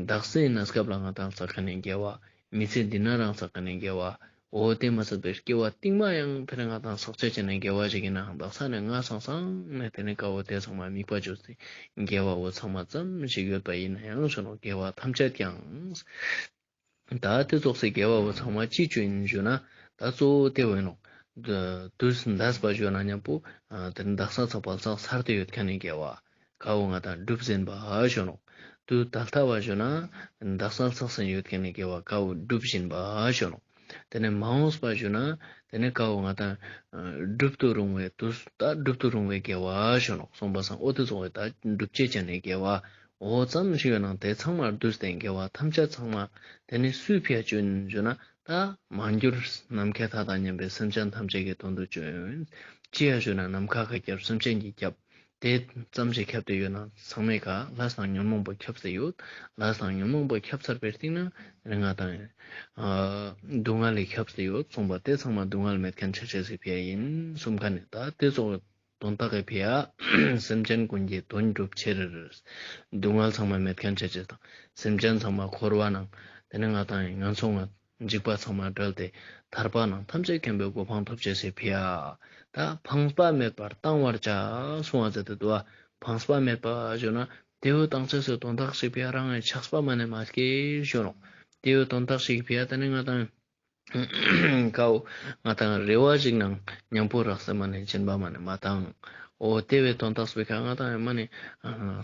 དག་སའི་ན་སྐབས་ལ་ང་ཏང་བསགས་མཁན་ནི་དགེ་བ། མི་ཚེ་འདི་ན་རང་བསགས་མཁན་ནི་དགེ་བ། འོ་དེ་མ་ཟད་པའི་སྐྱེ་བ་རྟིང་མ་ཡང་དེ་ནི་ང་ཏང་བསགས་ཅེས་ཅན་ནི་དགེ་བ་ཞིག་ཡིན་ནའང་དག་ས་ནས་ང་སང་སང་ནས་དེ་ནི་ཀ་བོ་དེ་ཚང་མ་དམིགས་པ་བཅོས་ཏེ་དགེ་བ་བོ་ཚང་མ་ཙམ་ཞིག་ཡོད་པ་ཡིན་ན་ཡང་ཞུ་ནོག་དགེ་བ་ཐམས་ཅད་ཀྱང་། ད་དེ་ཙོགས་སི་དགེ་བ་བོ་ཚང་མ་ཅི་ཅོ་ཡིན་ཞུ་ན། ད་གཙོ་བོ་དེ་བོ་ཡིན་ནོག་དུས་འདས་པ་ཞུ་ན་མཉམ་པོ་དེ་ནི་དག་ས་ཚགས་པ་བསགས་ཚར་ཏེ་ཡོད་མཁན་ནི་དགེ་བ། ཀ་བོ་ང་ཏང་སྒྲུབ་བཞིན་པ་ཞུ་ནོག་དུས་ད་ལྟ་བ་ཞུ་ན་དག་ས་ཚགས་ས་ཡོད་མཁན་ནི་དགེ་བ་ཀ་བོ་སྒྲུབ་བཞིན་པ་ཞུ་ནོག་དེ་ནས་མ་འོངས་པ་ཞུ་ན་དེ་ནས་ཀ་བོ་ང་ཏང་སྒྲུབ་ཏུ་རུང་བའི་དུས་ད་སྒྲུབ་ཏུ་རུང་བའི་དགེ་བ་ཞུ་ནོག་གསུངས་པ་སང་འོ་དེ་ཙོགས་སི་ད་སྒྲུབ་ཅེས་ཅན་ནི་དགེ་བ། འོ་ཙམ་ཞིག་ཡོད་ནའང་དེ་ཚང་མ་བསྡུས་ཏེ་དགེ་བ་ཐམས་ཅད་ཚང་མ་དེ་ནི་སུའི་ཕི་ཡ་ཅོ་ཡིན་ཞུ་ན། ད་མ་གྱུར་ནམ་མཁའི་མཐའ་དང་མཉམ་པའི་སེམས་ཅན་ཐམས་ཅད་ཀྱི་དོན་དུ་ཅོ་ཡིན། ཅི་ཡ་ཞུ་ན་ནམ་མཁའ་ཁ་ཁྱབ་སེམས་ཅན་གྱི་ཁྱབ། དེ་ཙམ་ཞིག་ཁྱབ་སྟེ་ཡོད་ན་ཚང་མའི་ཁ་ལས་དང་ཉོན་མོངས་པ་ཁྱབ་སྟེ་ཡོད། ལས་དང་ཉོན་མོངས་པ་ཁྱབ་ཚར་བའི་རྟིང་ན་རེ་ང་ཏང་སྡུག་བསྔལ་ལས་ཁྱབ་སྟེ་ཡོད་གསུངས་པ་དེ་ཚང་མ་སྡུག་བསྔལ་མེད་མཁན་ཆ་ཅེས་སི་ཕི་ཡ་ཡིན་གསུངས་མཁན་ནི་ད་དེ་ཙོགས་དོན་དག་གི་ཕི་ཡ། སེམས་ཅན་ཀུན་གྱི་དོན་སྒྲུབ་ཕྱིར། སྡུག་བསྔལ་ཚང་མ་མེད་མཁན་ཆ་ཅེས་དང་སེམས་ཅན་ཚང་མ་འཁོར་བ་ནང་དེ་ནི་ང་ཏང་ངན་སོང་ང་འཇིགས་པ་ཚང་མ་བྲལ་ཏེ་ཐར་པ་ནང་ཐམས་ཅད་མཁྱེན་པའི་གོ་འཕང་ཐོབ་ཅེས་སི་ཕི་ཡ། ད་ཕངས་པ་མེད་པར་བཏང་བར་བྱ་གསུངས་པ་ཟེར་ཏེ་འདུག་པ། ཕངས་པ་མེད་པ་ཞུ་ན་དེ་བོ་བཏང་ཅེས་སི་དོན་དག་ཞིག་ཕི་ཡ་རང་ངི་ཆགས་པ་མ་ནེ་མ་སྐྱེས་ཞུ་ནོག་དེ་བོ་དོན་དག་ཞིག་ཕི་ཡ་དེ་ནི་ང་ཏང་ཀ་བོ་ང་ཏང་རེ་བ་ཞིག་ནང་མཉམ་པོ་རག་སེ་མ་ནེ་སྦྱིན་པ་མ་ནེ་མ་བཏང་། འོ་དེ་བོའི་དོན་དག་སྤེ་ཁ་ང་ཏང་མ་ནེ་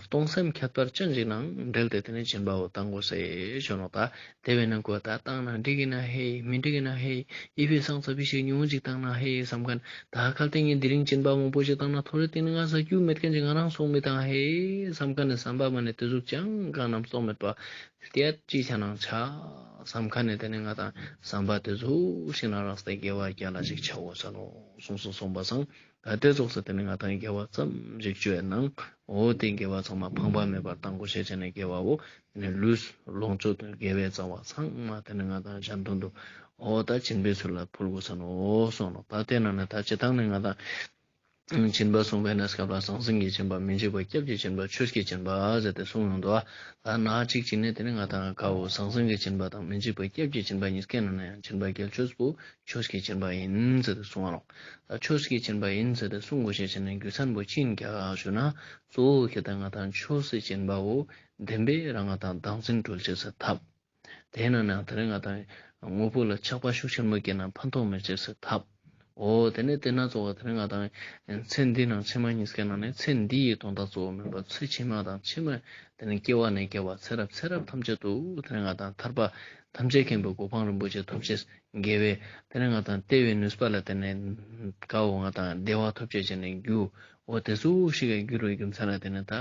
གཏོང་སེམས་ཁྱད་པར་ཅན་ཞིག་ནང་འབྲེལ་ཏེ་དེ་ནི་སྦྱིན་པ་བོ་བཏང་དགོས་སེ་ཞུ་ནོག་ད་དེ་བོའི་ནང་ཀོ་ད་བཏང་ན་འགྲིག་གི་ན་ཧེ་མི་འགྲིག་གི་ན་ཧེ་ཨི་ཕི་སང་ཚ་བི་ཞིག་ཉུང་ཞིག་བཏང་ན་ཧེ་བསམ་མཁན་ད་ཁ་ལྟ་ངས་དེ་རིང་སྦྱིན་པ་མང་པོ་ཞིག་བཏང་ན་ཐོ་རེ་དེ་ནི་ང་ཟ་རྒྱུ་མེད་མཁན་ཞིག་ང་རང་སོང་མི་བཏང་ཧེ་བསམ་མཁན་ནི་བསམ་པ་མ་ནེ་དེ་ཟུག་ཅང་གང་ནམ་སོང་མེད་པ། སྐད་ཅིག་ཆ་ནང་ཆ་བསམ་མཁན་ནི་དེ་ནི་ང་ཏང་བསམ་པ་དེ་ཟུག་ཞིག་ན་རག་སྟེ་དགེ་བ་རྒྱལ་ལ་ཞིག་ཆ་འོ་ས་ནོག་གསུངས་སོ་གསུངས་པ་སང་ ད་དེ་ཙོགས་སེ་དེ་ནི་ང་ཏང་དགེ་བ་ཙམ་ཞིག་ཅོ་ཡ་ནང་འོ་དེ་དགེ་བ་ཚང་མ་ཕངས་པ་མེད་པར་བཏང་དགོས་ཤེས་ཅན་ནི་དགེ་བ་བོ་དེ་ནི་ལུས་ལོངས་སྤྱོད་དགེ་བའི་རྩ་བ་ཚང་མ་དེ་ནི་ང་ཏང་གཞན་དོན་དུ་འོ་ད་སྦྱིན་པའི་ཚུལ་ལ་ཕུལ་དགོས་ས་ནོག་གསུངས་ནོག་ད་དེ་ནང་ནས་ད་སྤྱིར་བཏང་ནི་ང་ཏང་སྦྱིན་པ་གསུངས་པའི་གནས་སྐབས་ལ་ཟང་ཟིང་གི་སྦྱིན་པ། མི་འཇིགས་པ་སྐྱབས་ཀྱི་སྦྱིན་པ། ཆོས་ཀྱི་སྦྱིན་པ་ཟེར་ཏེ་གསུངས་ཡོང་འདུག་ད་ནང་གཅིག་ཅིག་ནས་དེ་ནི་ང་ཏང་ཀ་བོ་ཟང་ཟིང་གི་སྦྱིན་པ་དང་མི་འཇིགས་པ་སྐྱབས་ཀྱི་སྦྱིན་པ་གཉིས་ཀའི་ནང་ནས་ཡང་སྦྱིན་པ་གལ་ཆེ་ཤོས་པོ་ཆོས་ཀྱི་སྦྱིན་པ་ཡིན་ཟེར་ཏེ་གསུངས་པ་ནོག་ད་ཆོས་ཀྱི་སྦྱིན་པ་ཡིན་ཟེར་ཏེ་གསུང་དགོས་ཤེས་ཅན་ནི་རྒྱུ་མཚན་པོ་ཅི་ཡིན་ཀྱག་ཞུ་ན། གཙོ་བོ་ཁེ་ཏེ་ང་ཏང་ཆོས་སི་སྦྱིན་པ་བོ་བདེན་པའི་རང་ང་ཏང་བདག་འཛིན་གྲོལ་ཅེས་སི་ཐབས། དེ་ནང་ནས་དེ་རིང་ང་ཏང་དངོས་པོ་ལ་ཆགས་པ་ཤུགས་ཆེན་མོ་སྐྱེས་ན་ཕན་ཐོགས་མེད་ཅེས་སི་ཐབས། འོ་དེ་ནས་དེ་ན་གཙོ་བོ་དེ་རིང་ང་ཏང་ཚེ་འདི་ནང་ཕྱི་མ་གཉིས་ཀའི་ནང་ནས་ཚེ་འདི་ཡི་དོན་དག་གཙོ་བོ་མིན་པ་ཚེ་ཕྱི་མ་དང་ཕྱི་མ་དེ་ནས་སྐྱེ་བ་ནས་སྐྱེ་བ་ཚེ་རབས་ཚེ་རབས་ཐམས་ཅད་དུ་དེ་རིང་ང་ཏང་ཐར་པ་ཐམས་ཅད་མཁྱེན་པའི་གོ་འཕང་རིན་པོ་ཆེ་ཐོབ་ཅེས་དགེ་བའི་དེ་ནས་ང་ཏང་བདེ་བའི་ནུས་པ་ལ་དེ་ནས་ཀ་བོ་ང་ཏང་བདེ་བ་ཐོབ་ཅེས་ཅན་ནི་རྒྱུ། འོ་དེ་ཙོགས་ཤིག་གི་རྒྱུ་རུ་རྒྱུ་མཚན་ལ་དེ་ནས་ད་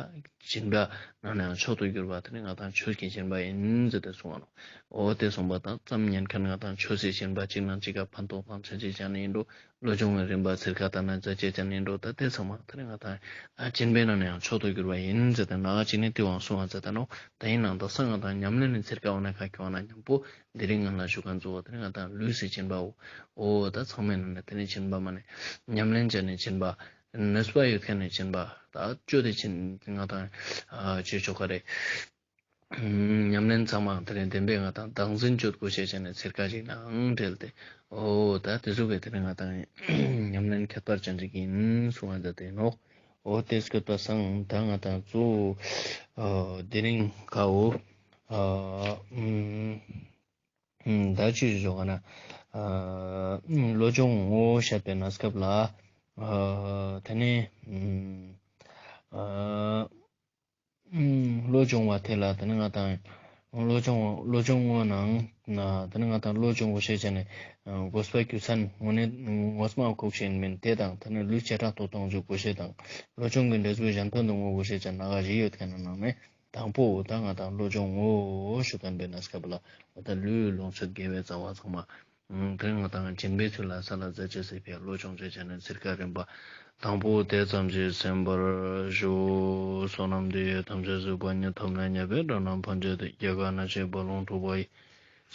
སྦྱིན་པ་ནང་ནས་ཡང་མཆོག་ཏུ་གྱུར་པ་དེ་ནི་ང་ཏང་ཆོས་ཀྱི་སྦྱིན་པ་ཡིན་ཟེར་ཏེ་གསུངས་པ་ནོག་འོ་དེ་གསུངས་པ་དང་ཙམ་ཉན་མཁན་ང་ཏང་ཆོས་སི་སྦྱིན་པ་གཅིག་ནང་གཅིག་ག་ཕན་ཐོགས་ཐམས་ཅད་ཅན་ནི་ཡིན་འགྲོ། བློ་སྦྱོང་བའི་རིམ་པ་ཚིར་ཁ་ལྟ་ན་མཛད་ཅེས་ཅན་ནི་ཡིན་འགྲོ། ད་དེ་ཚང་མ་དེ་ནི་ང་ཏང་སྦྱིན་པའི་ནང་ནས་ཡང་མཆོག་ཏུ་གྱུར་པ་ཡིན་ཟེར་ཏེ་ནང་གཅིག་ནས་དེ་བོ་གསུངས་པ་མཛད་ད་ནོག་ད་ཡིན་ནའང་ད་སང་ང་ཏང་ཉམས་ལེན་ནི་ཚིར་ཁ་འོ་ན་ཁ་ཁྱོང་ན་མཉམ་པོ་དེ་རིང་ང་ལ་ཞུ་མཁན་གཙོ་བོ་དེ་ནི་ང་ཏང་ལུས་སི་སྦྱིན་པ་བོ། འོ་ད་ཚང་མའི་ནང་ནས་དེ་ནི་སྦྱིན་པ་མ་ནས་ཉམས་ལེན་བྱས་ནས་སྦྱིན་པ། ནུས་པ་ཡོད་མཁན་ནས་སྦྱིན་པ། ད་སྤྱོད་དེ་སྦྱིན་ང་ཏང་ཨ་ཅི་ཆོ་ག་རེ། ཉམས་ལེན་ཚང་མ་དེ་རིང་བདེན་པའི་ང་ཏང་བདག་འཛིན་སྤྱོད་དགོས་ཤེས་ཅན་ནི་ཚིར་ཁ་ཞིག་ནང་འབྲེལ་ཏེ། འོ་ད་དེ་ཟུག་གི་དེ་རིང་ང་ཏང་ཉམས་ལེན་ཁྱད་པར་ཅན་ཞིག་ཡིན་གསུང་བ་མཛད་དེ་ནོག་འོ་དེ་སྐད་པ་སང་ད་ང་ཏང་གཙོ་བོ་ཨ་དེ་རིང་ཀ་བོ་ཨ་ཨུམ། ད་ཅི་ཞུ་ག་ན། ཨ་བློ་སྦྱོང་ངོ་བོ་བཤད་པའི་གནས་སྐབས་ལ། ཨ་དེ་ནས་ཨ་བློ་སྦྱོང་བ་དེ་ལ་དེ་ནི་ང་ཏང་བློ་སྦྱོང་བློ་སྦྱོང་ངོ་ནང་དེ་ནི་ང་ཏང་བློ་སྦྱོང་དགོས་ཤེས་ཅན་ནི་དགོས་པ་རྒྱུ་མཚན་དངོས་གནས་ངོ་མ་ཁུག་ཤེས་མིན་དེ་དང་དེ་ནི་ལུས་བྱེ་བྲག་ཏུ་གཏོང་རྒྱུ་དགོས་ཤེས་དང་བློ་སྦྱོང་གི་འབྲས་བུ་གཞན་དོན་དུ་བསྔོ་དགོས་ཤེས་ཅན་ནང་ག་བཞི་ཡོད་མཁན་ནི་ནང་ནས། དང་པོ་ད་ང་ཏང་བློ་སྦྱོང་ངོ་ཞུ་མཁན་པའི་གནས་སྐབས་ལ་འོ་ད་ལུས་ལོངས་སྤྱོད་དགེ་བའི་རྩ་བ་ཚང་མ། དེ་ང་ཏང་སྦྱིན་པའི་ཚུལ་ལ་ས་ལ་མཛད་ཅེས་སི་ཕི་ལ་བློ་སྦྱོང་བྱེད་ཅེས་ནི་ཚིར་ཁ་རིམ་པ། དང་པོ་དེ་ཙམ་གྱིས་ཟིན་པར་ཞུ། བསོད་ནམས་འདི་ཡིས་ཐམས་ཅད་གཟིགས་པ་ཉིད། ཐོབ་ནས་ཉེས་པའི་དགྲ་རྣམས་ཕམ་བྱས་ཏེ། སྐྱེ་རྒ་ན་འཆིའི་རྦ་ཀློང་འཁྲུགས་པ་ཡི།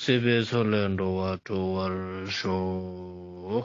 སྲིད་པའི་མཚོ་ལས་འགྲོ་བ་སྒྲོལ་བར་ཤོག